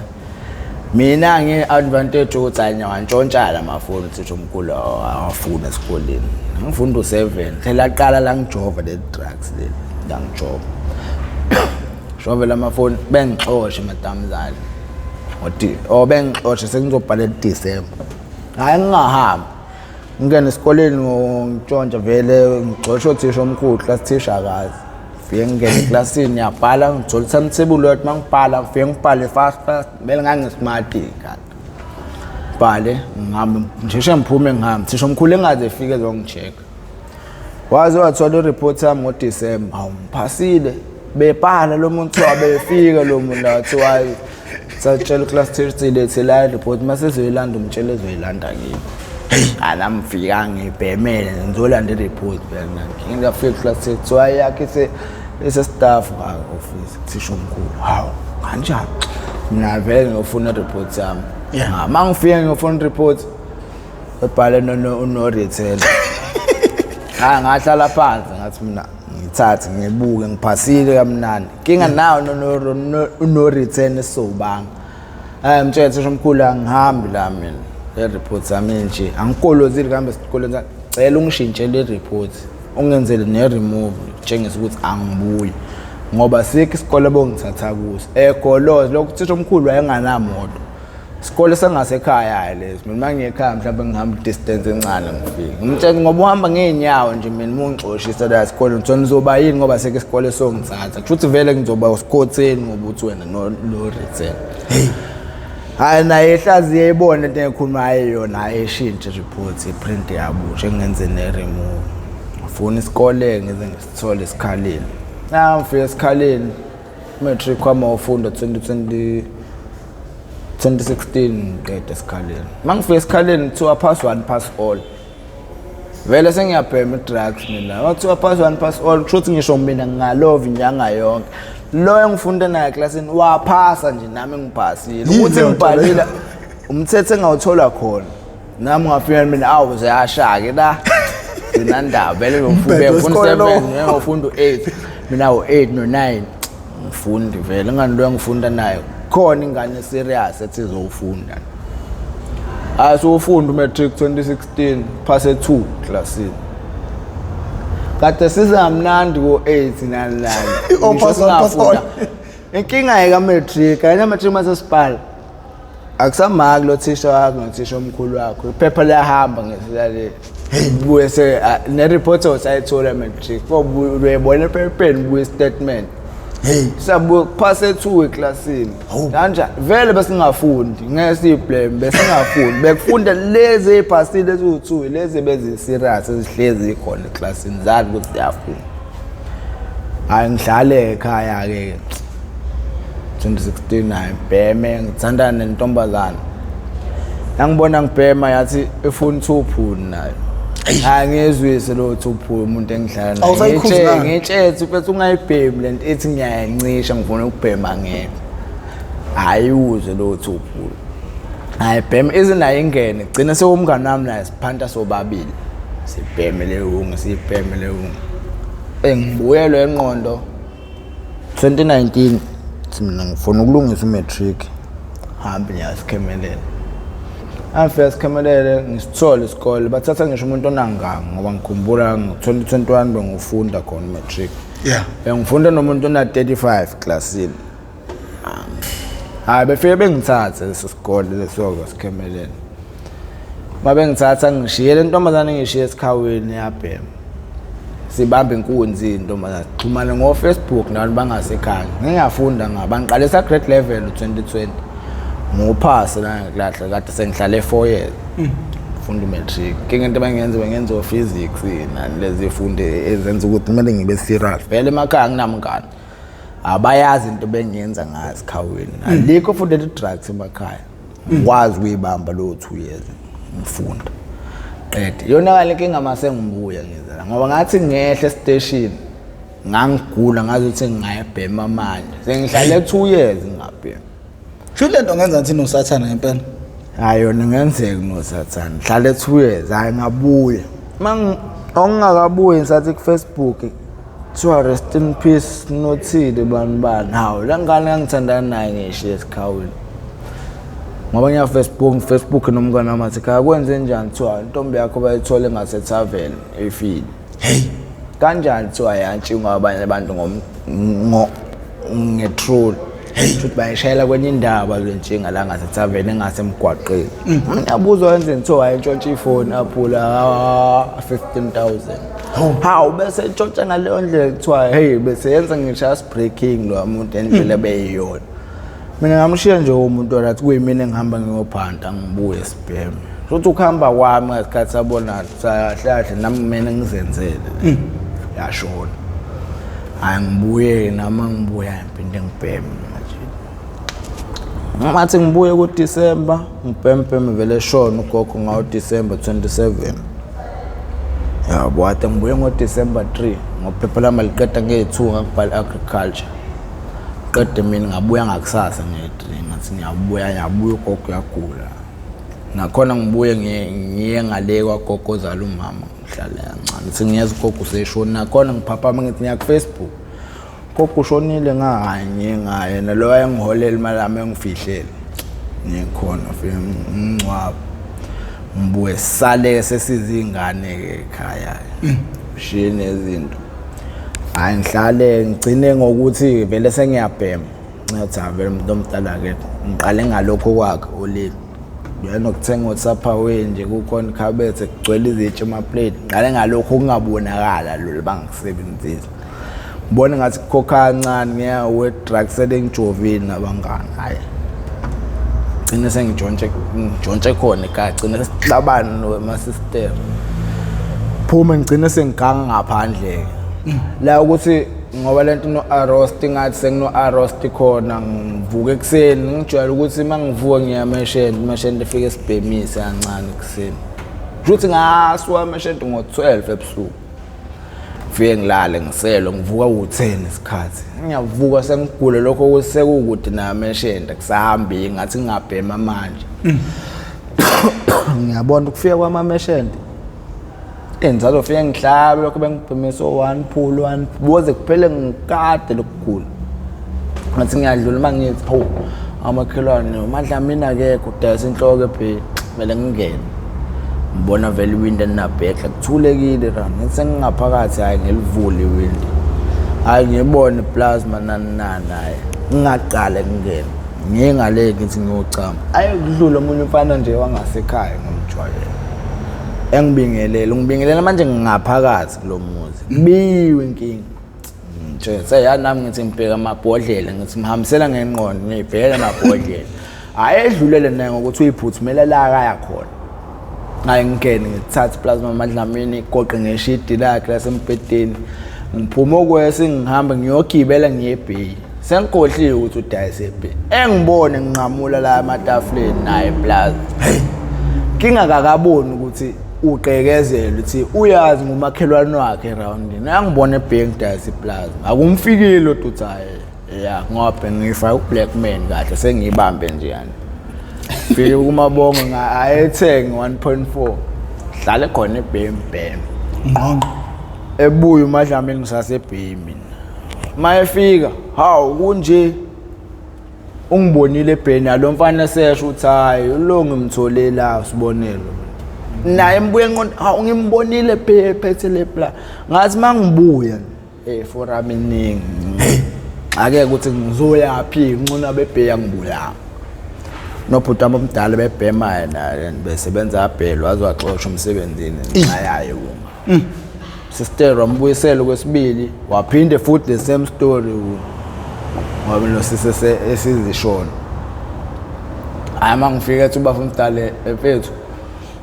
mina ngi-advantage ukuthi hhayi ngiyawantshontsha la mafoni uthisha omkhulu awafuni esikoleni ngifunda u-7 phela aqala la ngijova leli drugs leli langijova shovela amafoni bengixoshe madamzane ngothi oh bengixoshe sengizobhala eDecember hayi ngingahambi ngingene esikoleni ngitshontsha vele ngigxosha othisha omkhulu class teacher akazi fike ngingene eklasini ngiyabhala ngithola i-timetable yokuthi uma ngibhala ngifike ngibhale fast fast vele ngangismart kanti bhale ngihambe ngisheshe ngiphume ngihambe thisha omkhulu engaze efike ezongi-check-a waze wathola i-report yami ngoDisemba hawu ngiphasile bebhala lo muntu wabefika lo muntu wathiwa satshela uclass teacher lethe la report mase ezoyilanda umtshela ezoyilanda kimi alamfika ngibhemele ngizolanda i-report phela mina ngingafika class teacher kuthiwa yakhe ise ise-staff office thisha omkhulu hawu kanjani mina vele ngiyofuna i-report yami uma ngifika ngiyofuna i-report ebhale no-retail hayi ngahlala phansi ngathi mina ngithathe ngibuke ngiphasile kamnandi nkinga nawo no-return esizowubanga hayi mtshele thisha omkhulu angihambi la mina le report yami nje angikolozile kuhambe esikoleni cela ungishintshele i-report ungenzele ne-remove tshengisa ukuthi angibuyi ngoba sikho isikole bongithatha kuso egolozi lokhu thisha omkhulu wayenganamoto isikole sangasekhaya hayi lesi mina uma ngiyekhaya mhlawumbe ngihamba i-distance encane ngifike ngimtshela ngoba uhamba ngey'nyawo nje mina uma ungixoshisa la esikoleni ngithiwa nizoba yini ngoba sekho isikole songithatha kusho ukuthi vele ngizoba usikhotheni ngoba uthi wena no-return hhayi naye ehlaziye ibone into engikhuluma hayi yona hhayi eshintshe report iprint yabusha engenze ne-remove ngifuna isikole ngize ngisithole esikhaleni. Na ngifika esikhaleni matric wami wawufunda 2020 2016 ngiqeda esikhaleni. Mangifika esikhaleni kuthiwa pass one pass all. Vele sengiyabhema i-drugs mina. Wathiwa pass one pass all kusho ukuthi ngisho mina ngingalova inyanga yonke. Lo engifunda naye eklasini waphasa nje nami ngiphasile. Yini Ukuthi leyo nto leyo? ngibhalile umthetho engawuthola khona. Nami ngafika mina awu ziyashake la. Nginandaba vele Umbhedo ngifunda wesikole lowo. 7 ngifunda u8 mina u8 no9 ngifundi vele ingane lo engifunda nayo khona ingane serious ethi izofunda. Hayi sowufunda umatric 2016 pass 2 classini. Kade sizamnandi ko8 nani nani. Oh, Ngisho pass on, pass singafunda. on. Inkinga yeka matric, ayina matric mase sibhala. Akusamaki lo thisha wakho nothisha omkhulu wakho. Iphepha liyahamba ngesilale. Buye se ne report osayithola matric. Uyibona ephepheni buye statement. Hey. Sabuye kuphase 2 eklasini. Hawu. Kanjani? Vele besingafundi, ngeke siyiblame, besingafundi. Bekufunda lezi eziphasile eziwu2, lezi bezi serious ezihlezi khona eklasini zazi ukuthi ziyafunda. Hayi ngihlale ekhaya ke 2016 hayi ngibheme ngithandana nentombazana. Yangibona ngibhema yathi ifuna 2 nayo. Hayi ngizwise lo 2 umuntu engihlala naye. Awusayikhuzi ngani? Ngitshethe mfethu ungayibhemi lento ethi ngiyayancisha ngifuna ukubhema ngeke. Hayi uze lo 2. Hayi bhema izinayo ingene gcina sewumngani wami naye siphanta sobabili. Sibheme le wungu sibheme le wungu. Engibuyelwe engqondo 2019 thi mina ngifuna ukulungisa umatric. Hambe ngiyasikhemelela. Afika sikhemelele ngisithole isikole bathatha ngisho umuntu onanganga ngoba ngikhumbula ngo-2021 bengifunda khona umatric. Yeah. Bengifunda nomuntu ona 35 klasini. Hayi befike bengithathe leso sikole leso kwasikhemelele. Mabengithatha ngishiye le ntombazane ngishiye esikhawini yabhema. Sibambe inkunzi intombazane sixhumane ngo Facebook nabantu bangasekhaya. Ngingafunda ngaba ngiqalisa grade level u2020. Ngophasa la ngilahle kade sengihlale 4 years. Funda matric. Inkinga into bengenza bengenza o physics nani lezi funde ezenza ukuthi kumele ngibe serious. Vele emakhaya nginamngani. Abayazi into bengiyenza ngayo esikhawini. Alikho futhi le drugs emakhaya. Ngikwazi ukuyibamba lo 2 years ngifunda. Qede. Yonakala inkinga mase ngibuya ngizela ngoba ngathi ngehle station ngangigula ngazi ukuthi ngingayibhema manje. Sengihlale 2 years ngingabhemi. Sho lento ngenza ngathi nosathana ngempela. Hayi yona ngenzeka nosathana. Ngihlale 2 years hayi ngabuya. Mang ongakabuyi ngisathi ku Facebook kuthiwa rest in peace nothile bani bani. Hawu la ngane ngangithandana naye ngishiye esikhawini. Ngoba ngiya Facebook, Facebook nomngane wami athi khaya kwenze njani kuthiwa intombi yakho bayithole ngasethaveni ifile. Hey. Kanjani kuthiwa yantshingwa abanye abantu ngo ngetroli. Futhi bayishayela kwenye indawo bazoyintshinga la ngasethaveni engasemgwaqeni. Ngiyabuzwa wenzeni kuthiwa wayentshontsha ifoni aphula 15000. Hawu bese entshontsha ngaleyo ndlela kuthiwa hey bese yenza ngisho breaking lo muntu endlela ebeyiyona. Mina ngamshiya nje umuntu orathi kuyimina engihamba ngiyophanta ngibuye sibheme. Futhi ukuhamba kwami ngesikhathi sabona kahle kahle nami kumele ngizenzele. Yashona. Hayi ngibuye nami ngibuya ngiphinde ngibheme manje. Ngathi ngibuye ku December ngibheme bheme vele shona ugogo ngawo December 27. Yabo ade ngibuye ngo December 3 ngophepha lami liqeda nge2 ngakubhala agriculture. Qede mina ngabuya ngakusasa nge3 ngathi ngiyabuya ngiyabuya ugogo uyagula. Nakhona ngibuye ngiye ngale kwagogo ozala umama ngihlale kancane. Ngithi ngiyeza ugogo useshona nakhona ngiphaphama ngithi ngiya ku Facebook. Gogo ushonile ngahayi ngaye yena lo wayengiholela imali yami engifihlele. Ngikhona fike ngingcwaba. Ngibuye sale sesizingane ke ekhaya. Shiye nezinto. Hayi ngihlale ngigcine ngokuthi vele sengiyabhema. Ngathi ha vele umuntu omdala ke ngiqale ngalokho kwakhe oleli. Nokuthenga uTupperware nje kukhona ikhabethe kugcwele izitsha emaplate. Ngiqale ngalokho okungabonakala lo bangikusebenzisa. Ngibona ngathi kukhokha kancane ngiya we drugs selengijovile nabangani. Hayi. Gcine sengintshontshe ngintshontshe khona ekhaya gcine sixabana noma sister. Phume ngigcine sengiganga ngaphandle. La ukuthi Ngoba lento no-arost ngathi sengino-arost khona, ngivuka ekuseni, ngijwayele ukuthi uma ngivuka ngiya emesheni, imesheni ifike sibhemise kancane ekuseni. Kusho ukuthi ngasuka emesheni ngo-12 ebusuku. Fike ngilale ngiselwe, ngivuka ku-10 isikhathi. Ngiyavuka sengigule lokho sekukude namesheni, kusahambi ngathi ngingabhema manje. Ngiyabona ukufika kwamamesheni. Enzalo fike ngihlabe lokho bengibhemisa o-one pull one kuze kuphele ngikade lokugula. Ngathi ngiyadlula uma ngithi hawu amakhelwane uMadlamini akekho udayisa inhloko ebheki kumele ngingene. Ngibona vele iwindi elinabhekla kuthulekile la ngithi sengingaphakathi hhayi ngilivule iwindi. Hhayi ngibone plasma nani nani hhayi ngingaqale ngingene. Ngiye ngale ngithi ngiyocama. Aye kudlula omunye umfana nje wangasekhaya ngomjwayele. Engibingelela, ungibingelela manje ngingaphakathi kulo muzi. Kubiwe inkinga. Ngitshela seya nami ngithi ngibheka amabhodlela ngithi ngihambisela ngengqondo ngibheka amabhodlela. Hhayi edlulele naye ngokuthi uyiphuthumela la akaya khona. Ngaye ngingene ngithathe plasma Madlamini goqe ngeshidi lakhe lasembhedeni. Ngiphume okwese ngihambe ngiyogibela ngiye eBay. Sengikhohliwe ukuthi udayise eBay. Engibone nginqamula la ematafuleni naye plaza. Hey. Kinga kakaboni ukuthi uqekezela ukuthi uyazi ngumakhelwane wakhe eroundini. Uyangibona eBay ngidayisa iplaza. Akumfikile uthi hayi. Ya ngoba ngifaka ublack man kahle sengiyibambe nje yani. Fike kumabongo ayethenge 1.4. Hlale khona eBay mbhema. Ngqongqo. Ebuya uMadlamini ngisasebay mina. Mayefika, hawu kunje ungibonile ebheni nalo mfana esesho ukuthi hayi lo ngimthole la sibonelo. Naye mbuye enqondo, hawu ngimbonile phethe le pla. Ngathi mangibuya forum iningi. Ake ukuthi ngizoyaphi nqona bebheya ngibulala. Nobhuti wami omdala bebhema yena besebenza abhelo waze waxoshwa emsebenzini ngenxa yayo kuma. Sister wambuyisela kwesibili waphinde futhi the same story ngoba nosisi esizishona. Hayi mangifika ethi ubaba umdala mfethu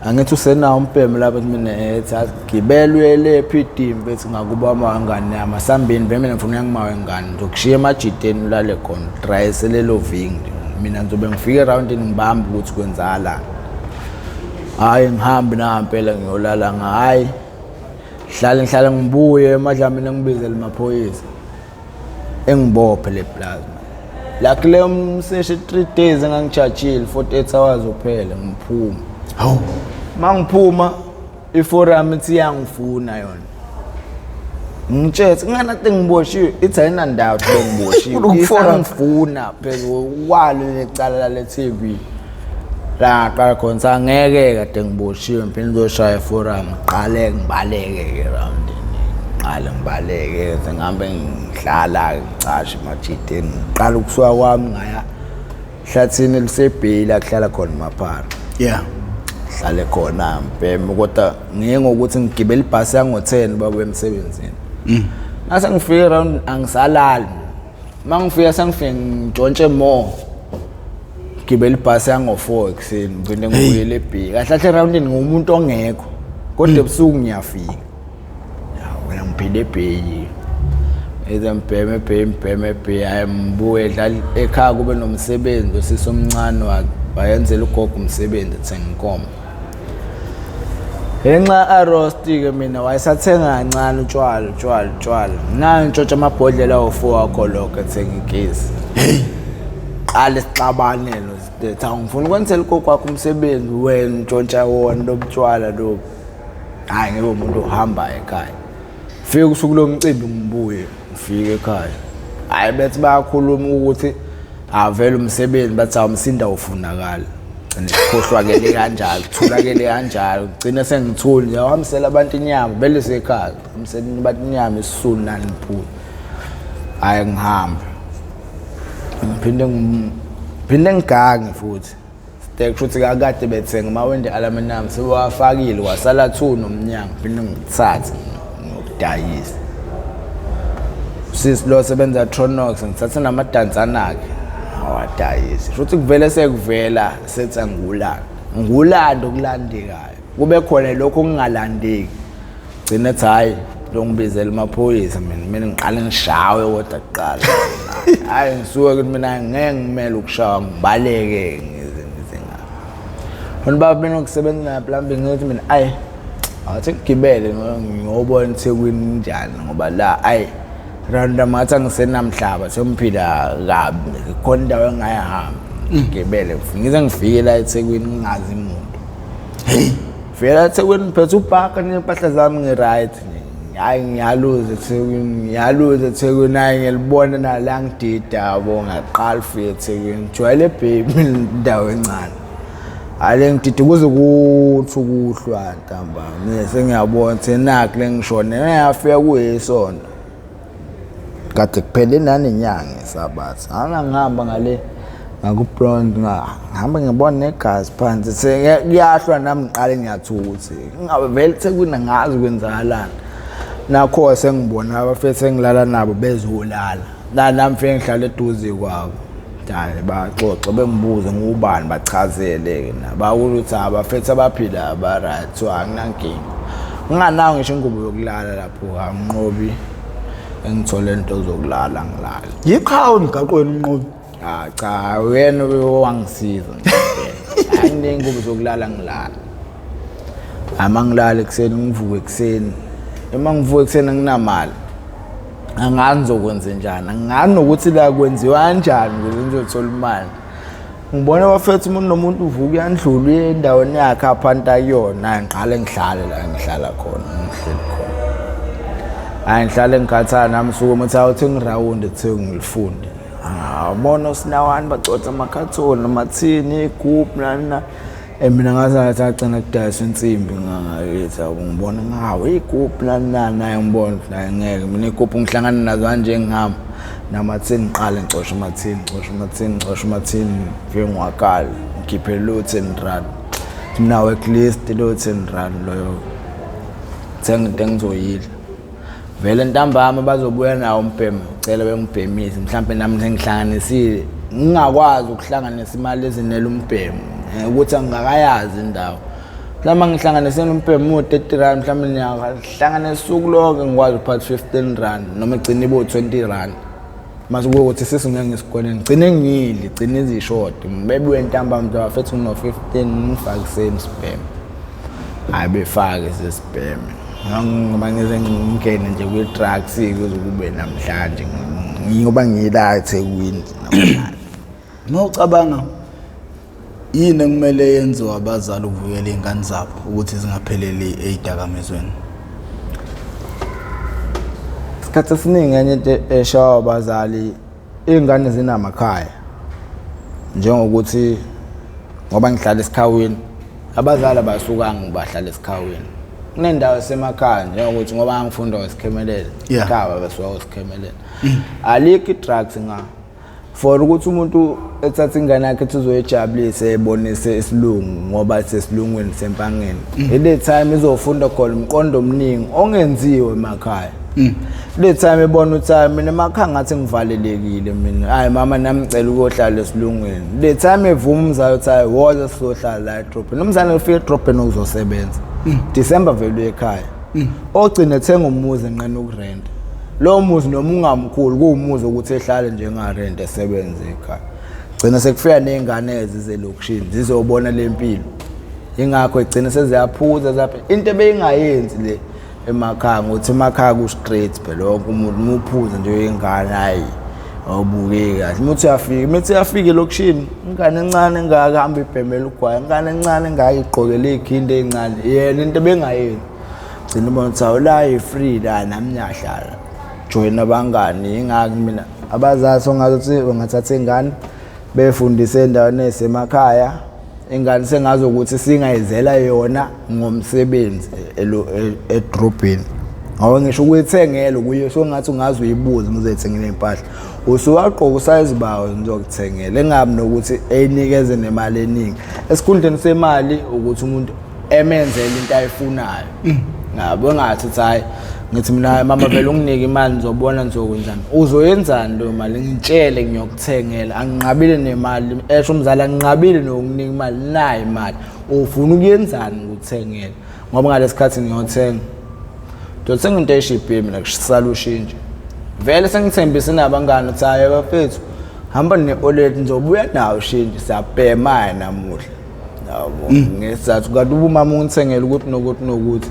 angithi usenawo umbhemu lapha mina ethi agibelwe le PD mfethu ngakuba amangane yami asambeni vele mina ngifuna ukuya ngane ngizokushiya emajiteni ulale khona drayise lelo vingi mina ngizobe ngifike eroundini ngibambe ukuthi kwenzakalani. Hhayi ngihambe nangampela ngiyolala hhayi hlale ngihlale ngibuye eMadlamini ngibizele amaphoyisa engibophe le plasma. La kuleyo mseshe 3 days engangijajile 48 hours kuphela ngiphuma. Hawu. Mangiphuma iforum ithi iyangifuna yona. Ngitshethe nganathi ngiboshiwe ithi ayinandawo ukuthi bengiboshiwe. Kuloku-forum. Isangifuna phezulu kwalo lecala lale TV. La qala khona sangeke kade ngiboshiwe ngiphinde ngizoshaya iforum ngiqale ngibaleke ke round. Ngiqale ngibaleke sengihambe ngihlala ngicashe emajiteni ngiqala ukusuka kwami ngaya hlathini elisebheli kuhlala khona maphara. Yeah. Hlale khona mbhemi kodwa ngiye ngokuthi ngigibele ibhasi yango-10 babuye emsebenzini. Ngase ngifike round angisalali. Mangifika sengifike ngintshontshe more. Gibela ibhasi yango-4 ekuseni ngigcine ngibuyele eBay. Kahle kahle roundini ngumuntu ongekho. Kodwa ebusuku ngiyafika. Ya wena ngiphile eBay. Eze mbheme eBay mbheme eBay hayi ngibuye dlala ekhaya kube nomsebenzi osisi omncane wakhe wayenzela ugogo umsebenzi ethenga inkomo. Ngenxa arost ke mina wayesathenga kancane utshwala utshwala utshwala. Mina ngintshontsha amabhodlela awu-4 wakho lokho ethenga ikesi. Qale sixabane lo sithi ngifuna ukwenzela ugogo wakho umsebenzi wena untshontsha wona lo butshwala lobu. Hayi ngeke umuntu ohamba ekhaya. Fike usuku lomcimbi ngibuye ngifike ekhaya. Hayi bethi bayakhuluma ukuthi avele umsebenzi bathi awumsinda ufunakala. Gcine sikhohlwakele kanjalo, kuthulakele kanjalo. Gcine sengithule nje wahambisela abantu inyama bele sekhaya. Hambisela abantu inyama isisulu nani ngiphule. Hayi ngihambe. Ngiphinde ngigange futhi. Stek futhi kakade bethenga amawindi aluminium sebewafakile kwasala 2 nomnyango phinde ngithathe ngiyokudayisa. Sisi lo sebenza Tronox ngithathe namadansana akhe awadayise. Futhi kuvele sekuvela sethi angulanda. Ngulanda okulandekayo. Kube khona lokho okungalandeki. Gcina ethi hayi Longibizela amaphoyisa mina, mina ngiqale ngishawe kodwa kuqala. Hayi ngisuke ukuthi mina ngeke ngimele ukushawa ngibaleke ngize ngize ngapha. Abantu baba benokusebenza na plumbing ngithi mina ayi awuthi ngigibele ngiyobona eThekwini njani ngoba la ayi random ngathi angisenamhlaba sengiphila kabi khona indawo engayihamba ngigibele ngize ngifike la eThekwini ngingazi muntu. Hey, Vela eThekwini ngiphethe ubhaka nempahla zami ngi-right. Hayi ngiyaluza eThekwini, ngiyaluza eThekwini, hayi ngiyalibona nala ngidida yabo ngaqala ufika eThekwini. Jwayele baby indawo encane. Hhayi le ngidida kuze kuthi ukuhlwa ntambama. Mina sengiyabona ukuthi nakhu le ngishone ngiyafika kuyisonto. Kade kuphele nanenyanga isabatha. Angangihamba ngihamba ngale ngakublonde ngihamba ngibona negazi phansi kuyahlwa nami ngiqale ngiyathuka ukuthi ngabe vele eThekwini angazi kwenzakalani. Nakho sengibona abafethu engilala nabo bezolala. La nami fike ngihlale eduze kwabo. Hayi baxoxe bengibuze ngubani bachazele-ke na bakusho ukuthi abafethu abaphila aba-right so anginankinga. Nginganayo ngisho ingubo yokulala lapho anginqobi engithole into zokulala ngilale. Yiqhawe emgaqweni umnqobi. Ah cha uyena owangisiza ngempela. Anginey'ngubo zokulala ngilala. Ama ngilala ekuseni ngivuke ekuseni. Uma ngivuka ekuseni anginamali. Angazi ngizokwenze njani. Angazi nokuthi la kwenziwa kanjani ukuze ngizothola imali. Ngibona bafethu umuntu nomuntu uvuka uyandlula uye endaweni yakhe aphanta kuyona. Ngiqale ngihlale la ngihlala khona ngihleli khona. Hayi ngihlale ngikhathala nami suke ukuthi awuthi ngirawunde kuthiwe ngilifunde. Ah, bona osinawani bacotha amakhathoni namathini igubhu nani na. Mina ngaze ngathi agcina kudayisa insimbi ngakithi yabo ngibona ngawo igubhu nani nani naye ngibona ukuthi naye ngeke mina igubhu ngihlangana nazo kanje ngihamba namathini ngiqale ngicoshe amathini ngicoshe amathini ngicoshe amathini ngifike ngiwakale ngikhiphe lo 10 rand mina at least lo 10 rand loyo thenga into engizoyidla vele ntambama bazobuya nawo umbhemu cela bengibhemise mhlampe nami sengihlanganisile ngingakwazi ukuhlanganisa imali ezinele umbhemu ukuthi angingakayazi indawo mhlawumbe ngihlanganisele umbhemu u-30 rand mhlawumbe ngiyahlanganisa usuku lonke ngikwazi ukuphatha 15 rand noma igcine ibe u-20 rand mase kube ukuthi sesingeke ngesikoleni ngigcine ngiyidle gcine izishodi bebuye ntambama mntu bafethu ngino-15 ngifakiseni sibheme. Hhayi befake sesibheme ngoba ngize ngingene nje kwi-drugs kuze kube namhlanje ngoba ngila eThekwini namhlanje. Uma ucabanga yini ekumele yenziwe abazali ukuvikela iy'ngane zabo ukuthi zingapheleli ey'dakamizweni? Isikhathi esiningi enye into eshawa abazali iy'ngane zinamakhaya njengokuthi ngoba ngihlala esikhawini abazali abasukanga bahlala esikhawini kunendawo esemakhaya njengokuthi ngoba ngifunda kwaSikhemelele ekhaya basuka kwaSikhemelele alikho i-drugs nga for ukuthi umuntu ethatha ingane yakhe ethi uzoyijabulisa ebonise isilungu ngoba sesilungwini sempangeni ile time izofunda khona umqondo omningi ongenziwe emakhaya le time ebona ukuthi hayi mina emakhaya ngathi ngivalelekile mina hayi mama nami ngicela ukuyohlala esilungwini le time evuma umzali ukuthi hayi woza sizohlala la edrobheni umzali ufika edrobheni uzosebenza December vele uye ekhaya ogcina ethenga umuzi enqena ukurenta lowo muzi noma ungamkhulu kuwumuzi ukuthi ehlale njengarent esebenze ekhaya gcina sekufika ney'ngane ezizelokishini zizobona le mpilo ingakho igcina seziyaphuza zaphe into ebeyingayenzi le emakhaya ngokuthi emakhaya ku-straight phela wonke umuntu uma uphuza nje uyingane hhayi awubukeki kahle uma uthi uyafika uma uthi uyafika elokishini ingane encane engaka hamba ibhemela ugwayi ingane encane engaka igqokele iy'khindi ey'ncane yena into ebengayenzi gcina ubona ukuthi awu la i-free la nami ngiyahlala joyina abangani ingaki mina abazali songathi bangathatha ingane befundise endaweni ey'semakhaya ingane sengazi ukuthi singayizela yona ngomsebenzi edrobheni ngoba ngisho ukuyithengela kuye songathi ungaze uyibuze uma uzoyithengela iy'mpahla usuwagqoka usayizi bawo ngizokuthengela engabi nokuthi eyinikeze nemali eningi esikhundleni semali ukuthi umuntu emenzele into ayifunayo ngabo engathi uthi hayi ngithi mina mama vele unginike imali ngizobona ngizokwenzani uzoyenzani leyo mali ngitshele ngiyokuthengela anginqabile nemali esho umzali anginqabile nokunika imali nayi imali ufuna ukuyenzani ngikuthengele ngoba ngalesi khathi ngiyothenga. Ngizothenga into eshibhile mina kusala ushintsho. Vele sengithembise nabangani ukuthi hayi bafethu hamba ne-oledi ngizobuya nawo ushintsho siyabhema namuhla. Yabo ngesizathu kanti uba umama ungithengele ukuthi nokuthi nokuthi.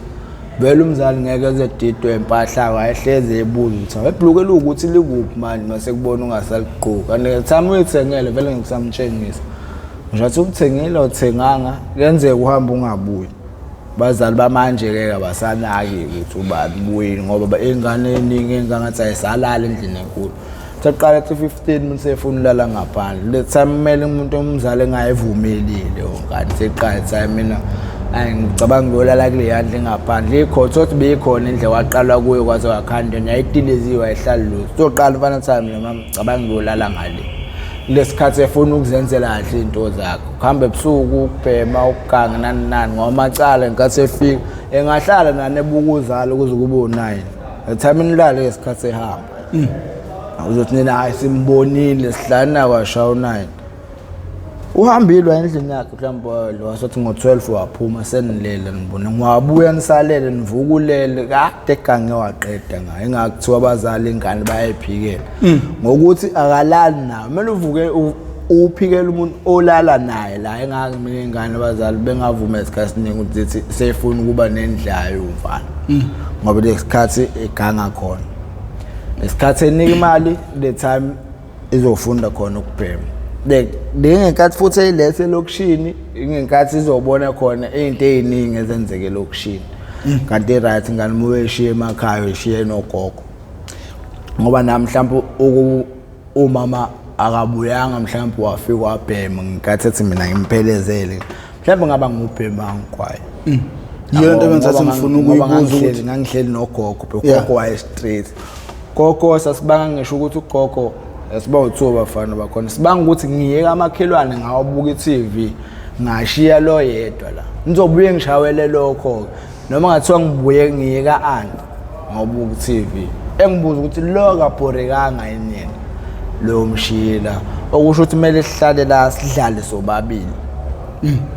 Vele umzali ngeke eze didwe impahla wayehleze ebuza ukuthi awebhuluke lukuthi likuphi manje mase kubona ungasaligqoki. Kanti ngethama uyithengele vele ngikusamtshengisa. Ngisho athi ubuthengile uthenganga kuyenzeka uhambe ungabuyi. Bazali bamanje-ke abasanaki ukuthi ubani ubuyini ngoba ingane eningi engangathi ayisalali endlini enkulu. Saqala ethi 15 umuntu sefuna ulala ngaphandle. Le time kumele umuntu omzali engayivumelile leyo ngane. Seqala ethi hayi mina ayi ngicabanga ngiyolala kule yandle ngaphandle. Ikhona thothi beyikhona indle waqalwa kuyo kwaze wakhandwa yayidiliziwe ayihlali lutho. Soqala mfana thi mina mama ngicabanga ngiyolala ngale. Kulesikhathi efuna ukuzenzela kahle izinto zakhe. Kuhamba ebusuku ukubhema ukuganga nani nani ngoba amacala ngenkathi efika engahlala nani ebuka uzalo kuze kube u9. The time nilale ngesikhathi ehamba. Uzothi nina hayi simbonile sihlala kwashaya u9. Uhambile waya endlini yakhe mhlawumbe wasothi ngo-12 waphuma senilele nibona ngiwabuya nisalele nivukulele kade egange waqeda ngayo ingakuthiwa abazali ingane bayayiphikela ngokuthi akalali nayo kumele uvuke uphikele umuntu olala naye la engake mina ingane abazali bengavuma isikhathi esiningi ukuthi zithi sefuna ukuba nendlayo umfana ngoba lesikhathi eganga khona lesikhathi enika imali the time izofunda khona ukubhema le ngenkathi futhi eyilethe elokishini ingenkathi izobona khona izinto eziningi ezenzeke elokishini kanti i-right ngani uma uyishiye emakhaya uyishiye nogogo ngoba nami mhlawumbe umama akabuyanga mhlawumbe wafika wabhema ngenkathi ethi mina ngimphelezele mhlawumbe ngaba ngubhema ngigwayo. Yiyo lento ebengisathi ngifuna ukuyibuza ukuthi ngangihleli nogogo ugogo waye straight. Gogo sasibanga ngisho ukuthi ugogo siba u2 bafana bakhona sibanga ukuthi ngiyeka amakhelwane ngawabuka i-TV ngashiya lo yedwa la ngizobuye ngishawele lokho noma ngathiwa ngibuye ngiyeka anti ngobuka i-TV engibuza ukuthi lo kabhorekanga yini yena lo mshila okusho ukuthi kumele sihlale la sidlale sobabili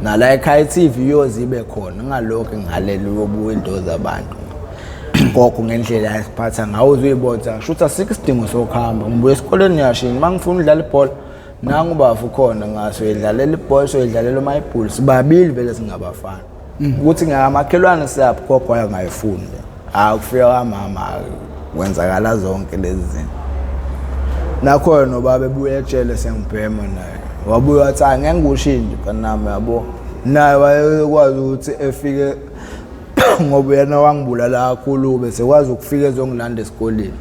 nala ekhaya i-TV iyoze ibe khona ngalokho ngihalele uyobuka into zabantu gogo ngendlela esiphatha ngawo uzuyibona shuthi asikho isidingo sokuhamba ngibuye esikoleni ngiyashintsha uma ngifuna udlala ibhola nangu ubafu khona ngaso idlalela ibhola soyidlalela umayibhuli sibabili vele singabafana ukuthi ngamakhelwane siyaphi gogo wayengayifuni hayi kufika kwamama kwenzakala zonke lezi zinto nakhona nobaba ebuye ejele sengibhema naye wabuye wathi angeke ngikushintshe mfanami yabo naye wayekwazi ukuthi efike ngoba yena wangibulala kakhulu bese kwazi ukufika ezongilanda esikoleni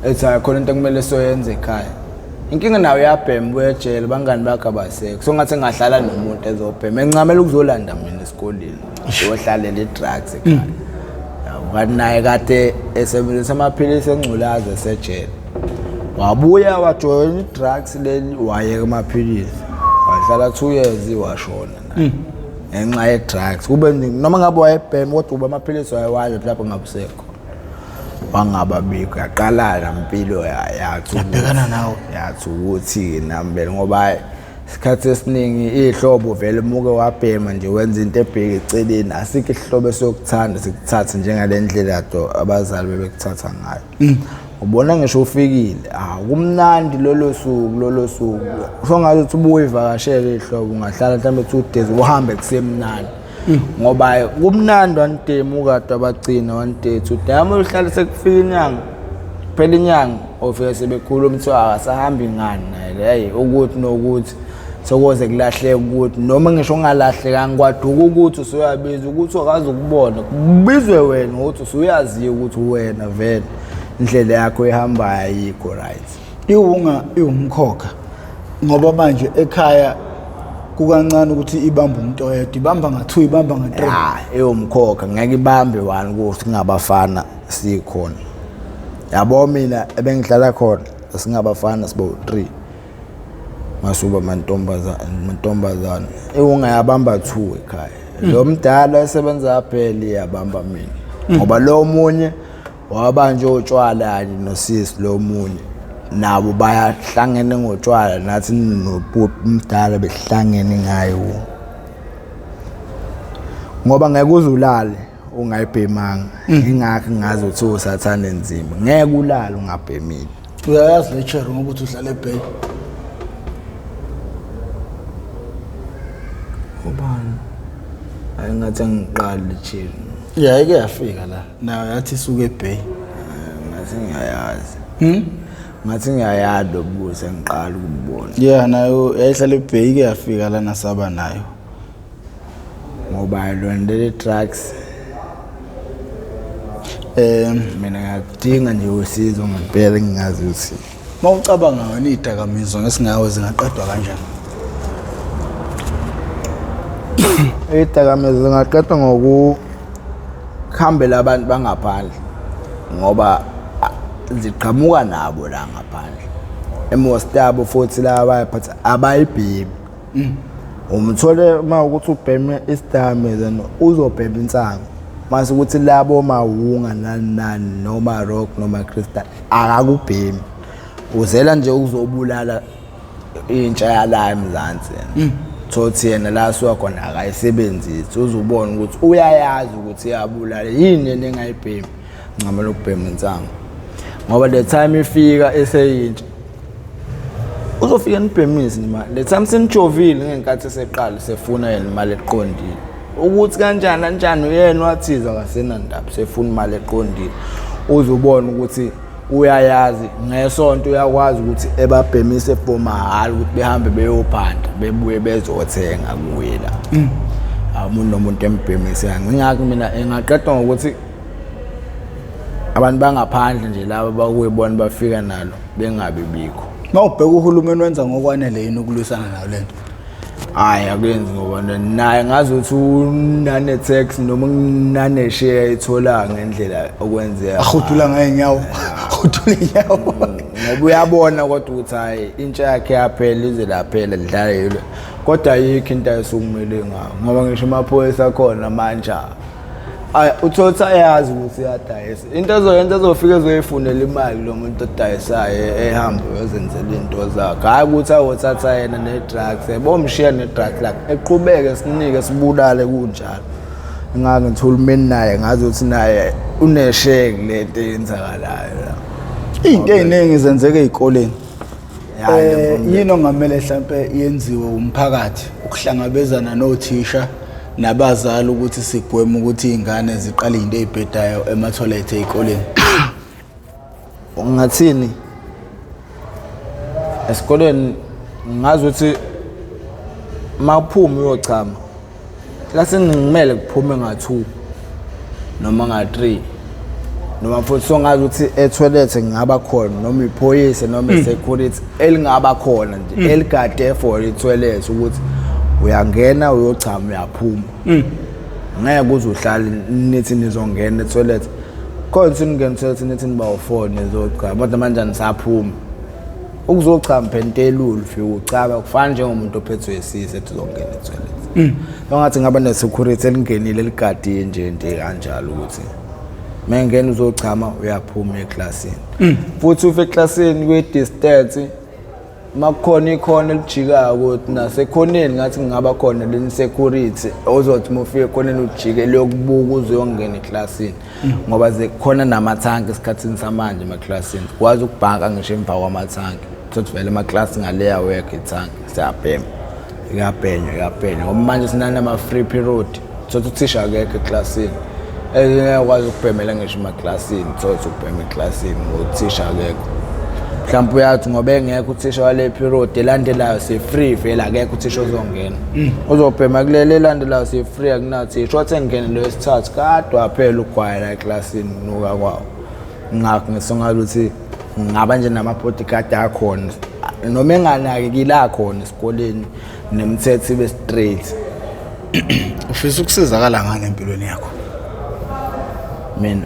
ethi hayi khona into ekumele soyenze ekhaya inkinga nayo uyabhema ubuye ejele bangani bakhe abasekho so ngathi engahlala nomuntu ezobhema encamela ukuzolanda mina esikoleni uyohlalela i-drugs ekhaya yabo kanti naye kade esebenzisa amaphilisi engculaza esejele wabuya wajoyina i-drugs leli wayeka amaphilisi wahlala 2 years washona naye ngenxa ye-drugs kube noma ngabe wayebhema kodwa kuba amaphilisi wayewadla mhlawumbe ngabusekho wangababikho yaqala nampilo yathi Yabhekana nawe. Yathi ukuthi nami vele ngoba isikhathi esiningi ihlobo vele muke wabhema nje wenza into ebheke eceleni asikho isihlobo esiyokuthanda sikuthathe njengale ndlela do abazali bebekuthatha ngayo. Ubona ngisho ufikile ah kumnandi lolo suku lolo suku songathi uthi ubuye ivakashele ihlobo ungahlala mhlawumbe 2 days uhambe kusemnandi ngoba kumnandi one day mukade abagcina one day two day uma uhlale sekufika inyanga phela inyanga ofike sebekhuluma kuthiwa akasahambi ngani naye hey ukuthi nokuthi sokoze kulahleke ukuthi noma ngisho ungalahlekanga kwaduka ukuthi usuyabiza ukuthi akazi ukubona kubizwe wena ukuthi usuyaziyo ukuthi wena vele indlela yakho ehambayo ayikho right. Iwunga iwumkhokha ngoba manje ekhaya kukancane ukuthi ibambe umuntu oyedwa, ibamba nga-2 ibamba nga-3. Ya iwumkhokha ngeke ibambe one ukuthi kungabafana sikhona yabo mina ebengihlala khona singabafana sibo 3 masuba mantombazana mantombazana iwungayabamba 2 ekhaya lo mdala esebenza phela iyabamba mina ngoba lo munye wabanjwe utshwala kanye nosisi lo munye nabo bayahlangene ngotshwala nathi nobhuti umdala behlangene ngayo ngoba ngeke uze ulale ungayibhemanga. Ingakho ngazi ukuthi usathane nzima, ngeke ulale ungabhemile. Uyayazi le cherry ngoba uthi uhlala eBay. Ubani? Hayi, ngathi angiqali le cherry. Ya, ike yafika la nayo, yathi isuke eBay. Ngathi ngiyayazi. Ngathi ngiyayazi lo buso, ngiqala ukubona. Yeah, nayo yayihlala eBay, ike yafika la nasaba nayo. Ngoba lona leli drugs, mina ngiyakudinga nje usizo ngempela, ngingazi ukuthi Mawucabanga wena, izidakamizwa ngesingawe zingaqedwa kanjani? Izidakamizwa zingaqedwa ngokuhambela abantu bangaphandle, ngoba ziqhamuka nabo la ngaphandle, e-most yabo futhi la bayaphatha abayibhemi. Umthole uma ukuthi ubheme isidakamizwa, uzobhema insangu, mase ukuthi labo mawunga nani nani noma rock noma crystal akakubhemi, uzela nje ukuzobulala intsha yala eMzansi. Yena thothi yena la asuka khona akayisebenzisi, uzubona ukuthi uyayazi ukuthi iyabulala. Yini yena engayibhemi? Ncamela ukubhema insangu, ngoba the time ifika eseyintsha uzofika nibhemise imali. Le time senijovile ngenkathi eseqala sefuna yena imali eqondile, ukuthi kanjani kanjani uyena wathiza akasenandaba, sefuna imali eqondile. Uzubona ukuthi uyayazi ngesonto uyakwazi ukuthi ebabhemise for mahhala, ukuthi behambe beyophanda bebuye bezothenga kuye la. Umuntu nomuntu embhemise. Ngingakho mina engaqedwa ngokuthi abantu bangaphandle nje laba bakuyibona bafika nalo bengabi bikho. Mawubheka, uhulumeni wenza ngokwanele yini ukulwisana nayo lento? Hayi, akuyenzi, ngoba naye ngazi ukuthi unane-tax noma unane-share ayithola ngendlela okwenzeka. Ahudula ngeenyawo, ahudula inyawo. Ngoba uyabona kodwa ukuthi hhayi, intsha yakhe yaphela, ize laphela lidlala yilo, kodwa ayikho into ayesukumele ngayo, ngoba ngisho amaphoyisa akhona manje ayi uthole ukuthi ayazi ukuthi uyadayisa. Into ezoyenza, ezofika ezoyifunela imali lo muntu odayisayo, ehambe uyozenzela iy'nto zakhe, hhayi ukuthi ayothatha yena ne-drugs, bomshiya ne-drugs lakhe, eqhubeke sinike sibulale kunjalo. Ingake ngithi uhulumeni naye ngazi ukuthi naye une-share kule nto eyenzakalayo la. Iy'nto ey'ningi zenzeka ey'koleni. Ya, Yini ongamele mhlampe yenziwe umphakathi ukuhlangabezana nothisha nabazali ukuthi sigweme ukuthi iy'ngane ziqale iy'nto ey'bhedayo emathoyilethi ey'koleni? Ungathini esikoleni? Ngazi ukuthi makuphuma uyochama klasini, kumele kuphume nga-2 noma nga-3, noma futhi songazi ukuthi e-toilet ngingaba khona noma iphoyisa noma i-security elingaba khona nje eligade for i-toilet, ukuthi uyangena uyochama uyaphuma. Ngeke uze uhlale nithi nizongena e-toilet khona, ukuthi ningena e-toilet nithi niba u-four nizochama, kodwa manje anisaphumi ukuzochama. Phela into elula, ufike uchama, kufana njengomuntu ophethwe isisu ethi uzongena e-toilet. Ongathi ngaba ne-security elingenile eligadile nje nje kanjalo, ukuthi mengena uzochama uyaphuma eklasini, futhi ufe eklasini kwe-distance. Makukhona ikhona elijikayo ukuthi nasekhoneni, ngathi kungaba khona leni security ozothi uma ufika ekhoneni ujike liyokubuka uze uyongena eklasini, ngoba zikhona namathanki esikhathini samanje emaklasini, kwazi ukubhanka ngisho emva kwamathanki. Thothi vele amaklasi ngaleya wekho ithanki siyabhema, kuyabhenywa, kuyabhenywa, ngoba manje sinanama-free period, thothi uthisha akekho eklasini, engekwazi ukubhemela ngisho emaklasini, thothi ubhema eklasini ngothisha akekho. Mhlawumbe uyathi ngoba engekho uthisha wale period elandelayo si-free, vele akekho uthisha ozongena, uzobhema kuleli elandelayo, si-free, akunathisha. Wathi engene lo wesithathu kade waphela ugwayi la eklasini, kunuka kwawo. Ngakho ngisongazi ukuthi ngingaba nje nama-bodyguard akhona noma enganakekile akhona esikoleni, nemithetho ibe straight. Ufisa ukusizakala ngani empilweni yakho? Mina?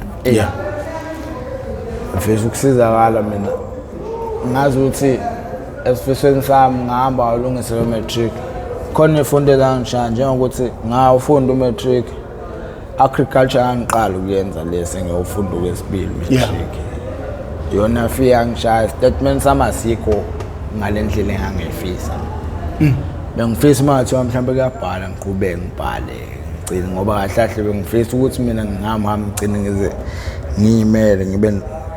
Ngifisa ukusizakala mina, ngazi ukuthi esifisweni sami ngahamba walungisa lo-matric, khona ifundo ezangishaya njengokuthi ngawufunda u-matric agriculture, ngangiqala ukuyenza lesi ngiyofunda okwesibili matric. Yona fika ngishaya statement sami asikho ngale ndlela engangifisa. Bengifisa uma ngathiwa mhlawumbe kuyabhala ngiqhubeke ngibhale. ngagcini, ngoba kahle kahle bengifisa ukuthi mina ngihamba ngigcine ngize ngiyimele, ngibe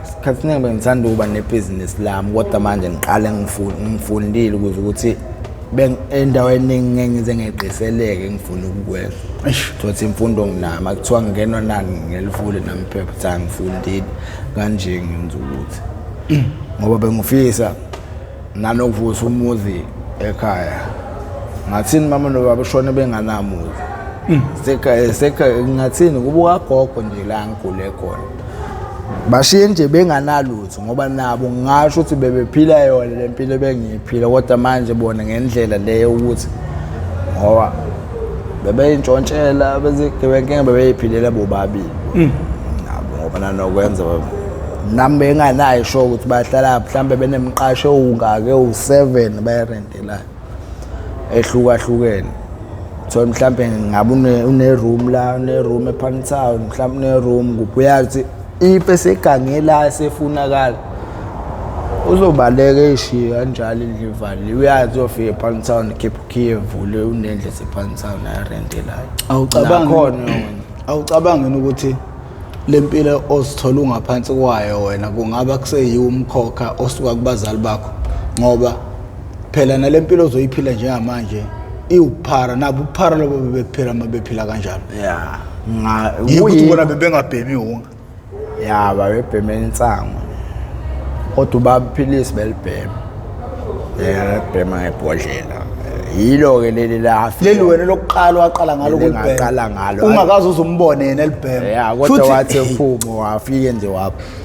isikhathi esiningi bengithanda ukuba nebhizinisi lami, kodwa manje ngiqale ngifundile ukuze ukuthi endaweni eningi ngeke ngize ngeqiseleke ngifuna ukukwenza. Thothi imfundo nginayo, uma kuthiwa ngingenwa nani ngelivule nami iphepha ukuthi angifundile kanje ngenza ukuthi ngoba bengifisa nanokuvusa umuzi ekhaya. Ngathini mama nobaba ushone benganamuzi. Seka ngathini kubuka gogo nje la ngigule khona. Bashiye nje benganalutho ngoba nabo ngingasho ukuthi bebephila yona le mpilo ebengiyiphila, kodwa manje bona ngendlela leyo ukuthi ngoba bebeyintshontshela bezigebengu bebeyiphilela bobabili nabo, ngoba nanokwenza nami benganayo sure ukuthi bahlala mhlambe benemqasho owungake ewu-7 bayirentelayo ehlukahlukene. Thola mhlambe ngabe une-room la, une-room ePantown, mhlambe une-room kuphi, uyazi if esegangela sefunakala uzobaleka eyishiye kanjalo indlu ivaliwe, uyazi uyofika ePantown khipha ukhiye evule unendlu esePantown ayirentelayo. Awucabangi ukuthi le mpilo ozithola ungaphansi kwayo wena kungaba kuseyiwo umkhokha osuka kubazali bakho, ngoba phela nale mpilo ozoyiphila njengamanje iwuphara, nabo uphara lobo bebephila uma bephila kanjalo. Ya, yikuthi bona bebengabhemi wonke. Ya, babebheme insangu, kodwa ubaba iphilisi belibhema, yabhema ngebhodlela. Yilo-ke leli lafi leli wena lokuqala waqala ngalo Leli ngaqala ngalo. Ungakaze uzumbone yena elibhema. Ya, kodwa wathi ephuma wafike nje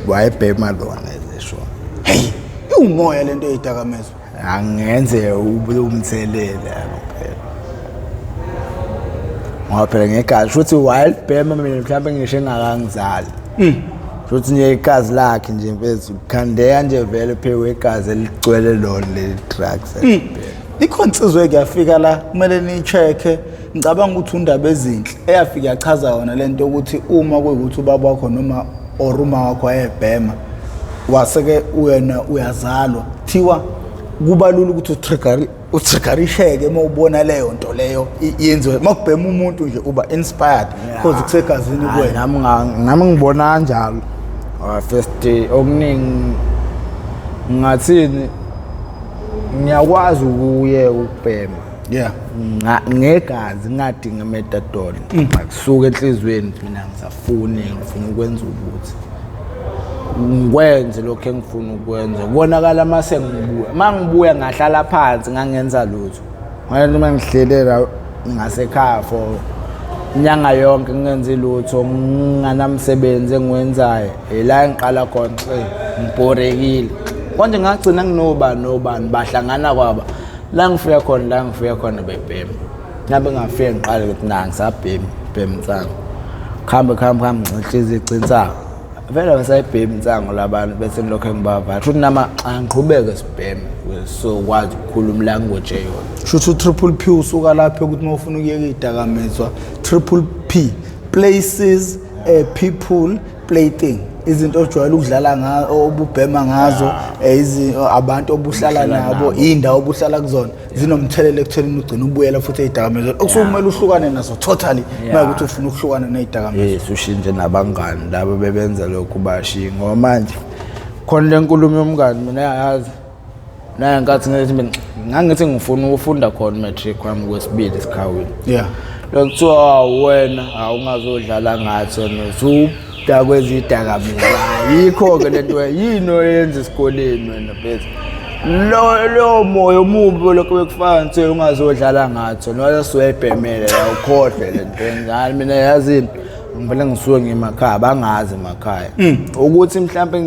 wayebhema lona ezesho. Hey, iwumoya lento eyidakamizwa. Angenze ube umthelele phela, ngoba phela ngegazi futhi wayelibhema mina mhlawumbe ngisho engakangizali. Futhi nje igazi lakhe nje mfethu khandeka nje vele phezu igazi eligcwele lona leli drugs. Ikhona insizwe kuyafika la kumele niyi-check-e, ngicabanga ukuthi undaba ezinhle eyafika yachaza yona lento yokuthi uma kuyikuthi ubaba wakho noma or uma wakho wayebhema waseke wena uyazalwa, kuthiwa kuba lula ukuthi utriggerisheke uma ubona leyo nto leyo yenziwe. Uma kubhema umuntu nje uba inspired because kusegazini kuwena. Nami ngibona kanjalo. First day okuningi ngathini ngiyakwazi ukuyeka ukubhema. Ngegazi ngingadingi methadone, akusuka enhliziyweni mina ngisafuni, ngifuna ukwenza ukuthi ngikwenze lokho engifuna ukwenza. Kubonakala uma sengibuya, uma ngibuya ngahlala phansi ngangenza lutho, ngathi uma ngihlele la ngasekhaya for inyanga yonke ngingenzi lutho, nginganamsebenzi engiwenzayo, ila engiqala khona ngibhorekile. Konje ngagcina nginobani nobani bahlangana kwaba la ngifika khona, la ngifika khona bebhema. Nabe ngafika ngiqale ukuthi na ngisabhemi bhema insango, kuhambe kuhambe kuhambe ngihliziyo icinsayo vele basayibhemi insango labantu, bese ngilokhu engibavaya futhi nama angiqhubeke sibheme sokwazi ukukhuluma language eyodwa. Shuthi u-triple P usuka lapho ukuthi uma ufuna ukuyeka iy'dakamizwa, triple P, places, people, plaything, izinto ojwayele ukudlala ngazo, obubhema ngazo, abantu obuhlala nabo, iy'ndawo obuhlala kuzona zinomthelela ekuthenini ugcine ubuyela futhi ey'dakamizweni okusuke kumele uhlukane nazo totally uma ukuthi ufuna ukuhlukana ney'dakamizwa. Yes, ushintshe nabangani labo bebenza lokhu bashiye, ngoba manje khona le nkulumo yomngani mina yazi naye nkathi ngithi mina ngangithi ngifuna ukufunda khona matric wami kwesibili esikhawini. Lokuthiwa wena awungazodlala ngathi wena usudakwe izidakamizwa, ayikho-ke le nto yini oyenza esikoleni wena mfethu. Lo moya omubi lokho bekufaka nje ungazodlala ngathi wena wasuyayibhemele la ukhohlwe le nto engani. Mina yazini ngivele ngisuke ngemakhaya, bangazi emakhaya ukuthi mhlampe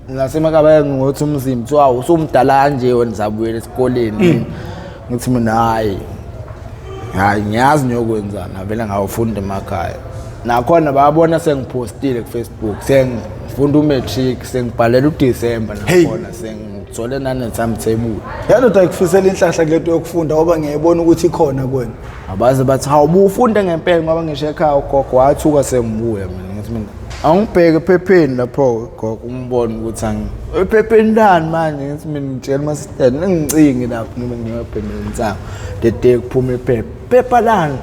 nasemakhaya ngothi umzimba kuthiwa usumdala kanje wena uzabuyela esikoleni. Ngithi mina hhayi hayi ngiyazi ngiyokwenzani, avele ngawufunda emakhaya. Nakhona babona sengiphostile ku-Facebook sengifunda u-matric, sengibhalela uDisemba, nakhona sengithole nane-timetable. Yandoda ikufisela inhlahla kule nto yokufunda ngoba ngiyayibona ukuthi ikhona kuwena. Abaze bathi hawu ubufunde ngempela, ngoba ngisho ekhaya ugogo wathuka sengibuya mina. Ngithi mina angibheke ephepheni lapho gogo umbone ukuthi ephepheni lani manje. Ngithi mina ngitshela umasisteri ningicingi lapho ngibe ngiyobhemela insango dede kuphuma iphepha phepha lani.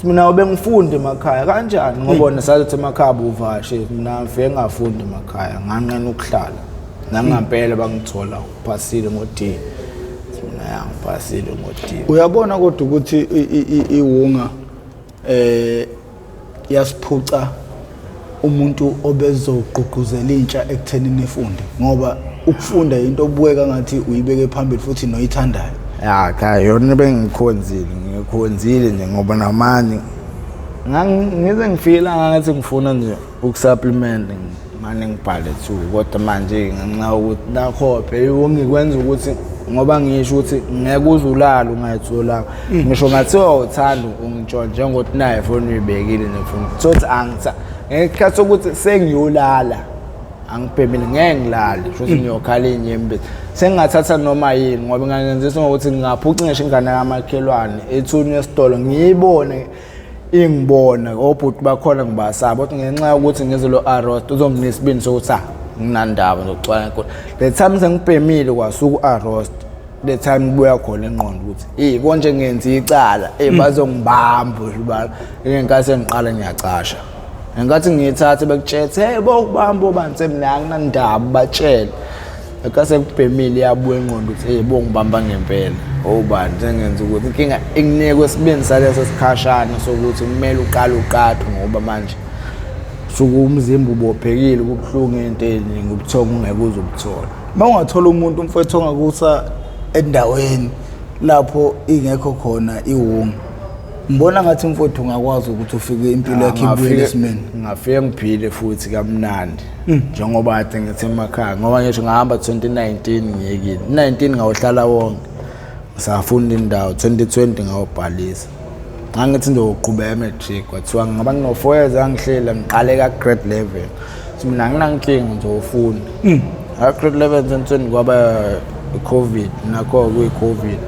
Mina ubengifunda emakhaya kanjani ngoba wena sathi emakhaya buvashe, mina ngifike ngafundi emakhaya, nganqena ukuhlala. Nangampela bangithola uphasile ngo-D. Mina ya ngiphasile ngo-D. Uyabona kodwa ukuthi iwunga yasiphuca umuntu obezogqugquzela intsha ekuthenini ifunde, ngoba ukufunda into obukeka ngathi uyibeke phambili futhi noyithandayo. Ya cha, yona bengikhonzile, ngikhonzile nje ngoba namanje ngize ngifile ngathi ngifuna nje ukusupplement mane ngibhale two, kodwa manje ngenxa yokuthi nakho phela ngikwenza ukuthi ngoba ngisho ukuthi ngeke uze ulale ungayitholanga. Ngisho ngathiwa uthanda ungitshontshe njengokuthi nayo ifoni uyibekile nefoni, thothi angitha ngesikhathi sokuthi sengiyolala angibhemile, ngeke ngilale, sho ukuthi ngiyokhala iy'nyembezi, sengingathatha noma yini ngoba ngangenzisa ngokuthi ngingaphuca ngisho ingane kamakhelwane ethuni esitolo ngiyibone ingibona obhuti bakhona ngibasaba, kodwa ngenxa yokuthi ngize lo arrest uzonginika isibindi sokuthi ah nginandaba ngizocwala enkulu. The time sengibhemile kwasuka u-arrest, the time kubuya khona ingqondo ukuthi eh konje ngenza icala, eh bazongibamba ubala. Ngenkathi sengiqala ngiyacasha, ngenkathi ngiyithathe bekutshethe hey bokubamba obani, semina anginandaba batshele. Ngenkathi sekubhemile iyabuya ingqondo ukuthi hey bongibamba ngempela obani, sengenza ukuthi inkinga inginikwe isibindi saleso sikhashana sokuthi kumele uqale uqathe, ngoba manje suke umzimba ubophekile kubuhlungu into eningi, ubuthongo ungeke uze ubuthola. Uma ungathola umuntu umfowethu ongakusa endaweni lapho ingekho khona iwunga, ngibona ngathi mfowethu ungakwazi ukuthi ufike impilo yakho ibuyele esimeni. Ngingafike ngiphile futhi kamnandi njengoba kade ngithi emakhaya, ngoba ngisho ngahamba 2019 ngiyekile 19 ngawuhlala wonke ngisafunda indawo, 2020 ngawubhalisa. Ngangithi ngizoqhubeka ematric, kwathiwa ngoba ngino-4 years angihlela ngiqale ka-grade 11, so mina anginankinga ngizofunda ka-grade 11. 2020 kwaba i-COVID, nakho kuyi-COVID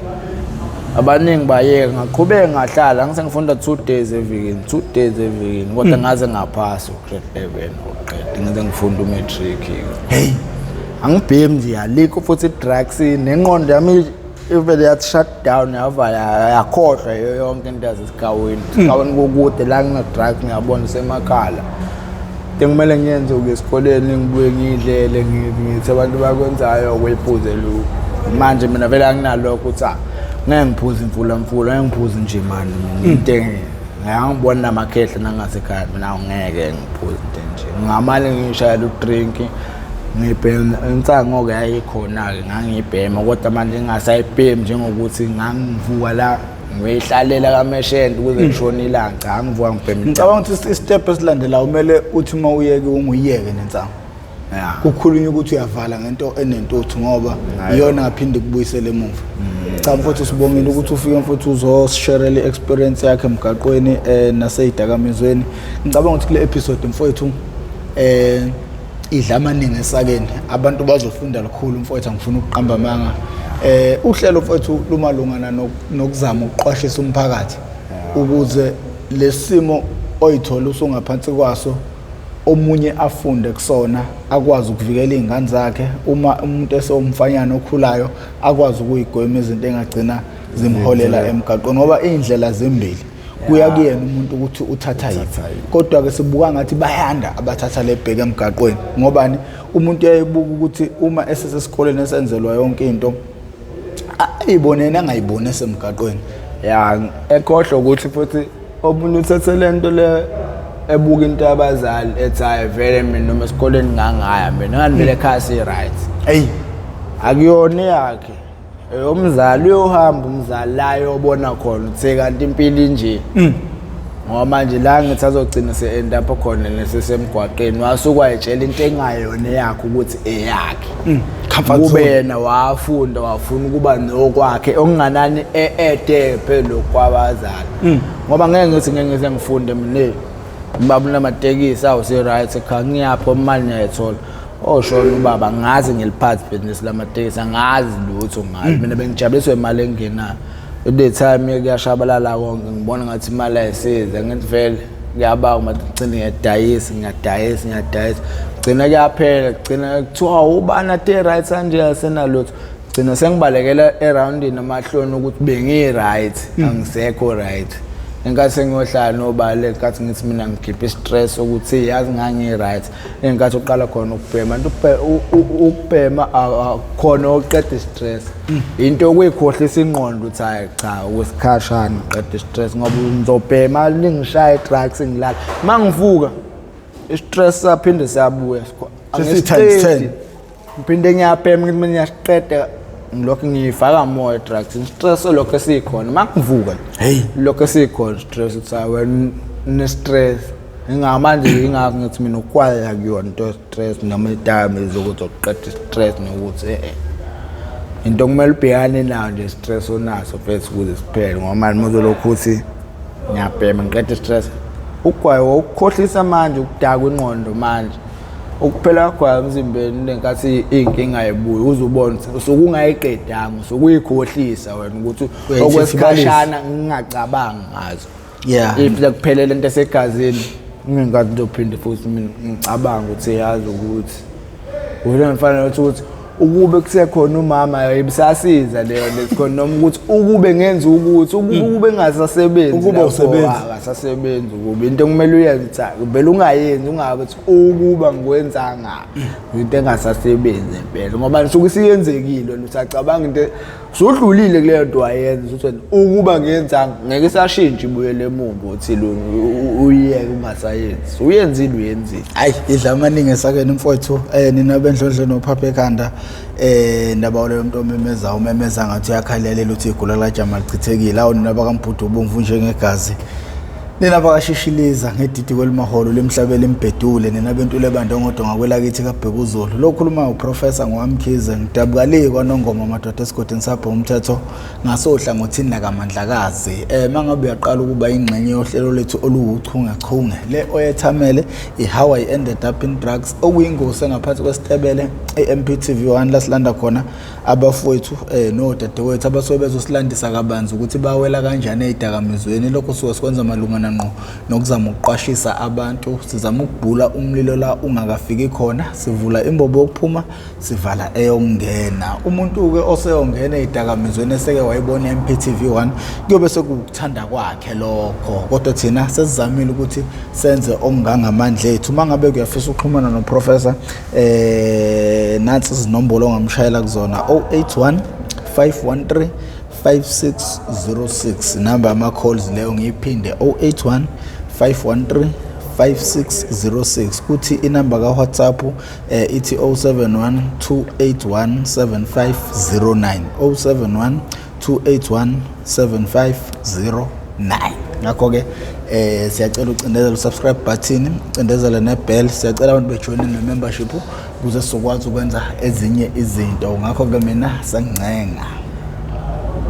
abaningi bayeka, ngaqhubeka ngahlala ngise ngifunda 2 days evikini, 2 days evikini, kodwa ngaze ngaphasa u-grade 11 uqeda ngize ngifunda umatric. Hey, angibhemi nje, alikho futhi i-drugs, nengqondo yami ivele yathi shut down, yavala, yakhohlwa yonke into yasesigawini. Esigawini kukude la ngina-drugs, ngiyabona semakhala into engimele ngiyenze ukuya esikoleni ngibuye ngiyidlele, ngithi abantu bakwenzayo kuyiphuze lokhu. Manje mina vele anginalokho ukuthi ah ngeke ngiphuze imfula mfula, ngeke ngiphuze nje mani mina into ngiyangibona namakhehla nangasekhaya, mina ngeke ngiphuze into nje, ngingamane ngishayela udrink ngibhema insango-ke yayikhona-ke ngangiyibhema, kodwa manje ngingasayibhemi njengokuthi ngangivuka la ngiyoyihlalela kameshende ukuze ngishone ilanga. Cha, ngivuka ngibhema. Ngicabanga ukuthi istep esilandelayo kumele uthi uma uyeke unguyeke nensango, kukhulunywa ukuthi uyavala ngento enentuthu ngoba iyona ngaphinde kubuyisele emuva. Cha mfowethu, sibongile ukuthi ufike mfowethu uzosisharela i-experience yakhe emgaqweni naseyidakamizweni. Ngicabanga ukuthi kule episode mfowethu idla amaningi esakeni, abantu bazofunda lukhulu mfowethu, angifuni ukuqamba amanga. Uhlelo mfowethu lumalungana nokuzama ukuqwashisa umphakathi ukuze lesimo oyithola usungaphansi kwaso omunye afunde kusona, akwazi ukuvikela iy'ngane zakhe, uma umuntu esewumfanyana okhulayo akwazi ukuyigwema izinto engagcina zimholela emgaqweni, ngoba iy'ndlela zimbili, kuya kuyena umuntu ukuthi uthatha yiphi. Kodwa-ke sibuka ngathi bayanda abathatha le bheke emgaqweni, ngobani umuntu uyayibuka ukuthi uma esesesikoleni esenzelwa yonke into ayiboneni angayiboni esemgaqweni. Ya, ekhohlwa ukuthi futhi omunye uthathe le nto le ebuka into yabazali ethi hayi vele mina noma esikoleni ngangaya mina ngani vele ekhaya si-right. Eyi, akuyona eyakhe umzali, uyohamba umzali la ayobona khona ukuthi kanti impilo inje, ngoba manje la ngithi azogcina se-end up khona nesesemgwaqeni, wasuke wayitshela into engayona eyakhe ukuthi eyakhe. Comfort Kube zone. Yena wafunda wafuna ukuba nokwakhe okunganani e-ede phela lokhu kwabazali, ngoba ngeke ngithi ngeke ngize ngifunde mina ubaba unamatekisi awuse-right ekhaya, ngiyaphi imali ngiyayithola oshona ubaba, ngazi ngiliphathi ibhizinisi lamatekisi, angazi lutho ngalo mina, bengijabuliswa imali engenayo. The time kuyashabalala konke, ngibona ngathi imali ayisiza, ngithi vele kuyaba uma gcina ngiyadayisa ngiyadayisa ngiyadayisa, gcina kuyaphela, gcina kuthiwa ubani ate right kanje asenalutho, gcina sengibalekela eroundini amahloni ukuthi bengiyi-right, angisekho right. Ngenkathi sengiyohlala nobale, ngenkathi ngithi mina ngikhipha i-stress ukuthi yazi ngangi-right, ngenkathi uqala khona ukubhema. Nto ukubhema akukhona okuqeda i-stress, into okuyikhohlisa ingqondo ukuthi hhayi cha, okwesikhashana uqeda i-stress, ngoba ngizobhema ningishaya i-drugs ngilala, uma ngivuka i-stress saphinde siyabuya. Sesi times 10. Ngiphinde ngiyabhema, ngithi mina ngiyasiqeda, ngilokhu ngiyifaka more drugs, stress lokho esikhona uma ngivuka. Hey. Lokho esikhona stress ukuthi hayi wena une-stress ingamanje, ingakho ngithi mina ukwala kuyona into stress noma idakamizwa ukuthi uqeda i-stress, nokuthi into kumele ubhekane nayo nje stress onaso mfethu ukuze siphele, ngoba manje uma uzolokhu uthi ngiyabhema ngiqeda i-stress, ugwayi ukukhohlisa manje, ukudakwa ingqondo manje, ukuphela kwagwayi emzimbeni lenkathi iy'nkinga yibuye uze ubone ukuthi usuke ungayiqedanga, usuke uyikhohlisa wena ukuthi okwesikhashana ngingacabangi ngazo. If sekuphelele into esegazini, ngingathi ngizophinde futhi mina ngicabanga ukuthi yazi ukuthi wena ngifanele ukuthi ukube kusekhona umama ibisasiza leyo lesikhona, noma ukuthi ukube ngenza ukuthi ukube ngingasasebenzi. Ukube lapho, usebenzi. Akasasebenzi ukube into ekumele uyenze cha vele ungayenzi, ungabe uthi ukuba ngikwenzanga into engasasebenzi impela, ngoba nisuke isiyenzekile, wena usacabanga into sudlulile kuleyo nto wayenza, uthi wena ukuba ngiyenzanga ngeke isashintsha ibuyele emuva uthi uyiyeke ungasayenzi, uyenzile uyenzile. Hayi, idla amaningi esakeni mfowethu, nina bendlondlo nophapha ekhanda, ndaba leyo umuntu omemeza umemeza ngathi uyakhalelela uthi igula lajama lichithekile. Awu nina bakambhudu ubomvu njengegazi, nina bakashishiliza ngedidi kwelimaholo lemhlabela imbhedule, nina bentule bandongodonga kwelakithi kaBhekuzulu. Lo khuluma uProfessor ngoWamkhize, ngidabuka le kwaNongoma madoda, esigodini sabho umthetho ngasohlangothini lakamandlakazi. Mangabe uyaqala ukuba ingxenye yohlelo lethu oluwuchungechunge le oyethamele i-How I Ended Up in Drugs, okuyingosi engaphansi kwesitebele i-MPTV1 lasilanda khona abafowethu nodadewethu abasuke bezosilandisa kabanzi ukuthi bawela kanjani ey'dakamizweni. Lokho suke sikwenza malungana ngqo nokuzama ukuqwashisa abantu, sizama ukubhula umlilo la ungakafiki khona, sivula imbobo yokuphuma, sivala eyokungena. Umuntu-ke oseyongena ey'dakamizweni eseke wayibona i-MPTV1 kuyobe sekuwukuthanda kwakhe lokho, kodwa thina sesizamile ukuthi senze okungangamandla ethu. Uma ngabe kuyafisa ukuxhumana noprofessor, nansi izinombolo ongamshayela kuzona: 081 513 5606, inamba yama-calls leyo. Ngiyiphinde: 081 513 5606. Kuthi inamba ka-WhatsApp ithi 071 281 7509, 071 281 7509. Ngakho-ke siyacela ucindezela u-subscribe button, ucindezele ne-bell. Siyacela abantu bejoyine ne-membership ukuze sizokwazi ukwenza ezinye izinto. Ngakho-ke mina sengincenga.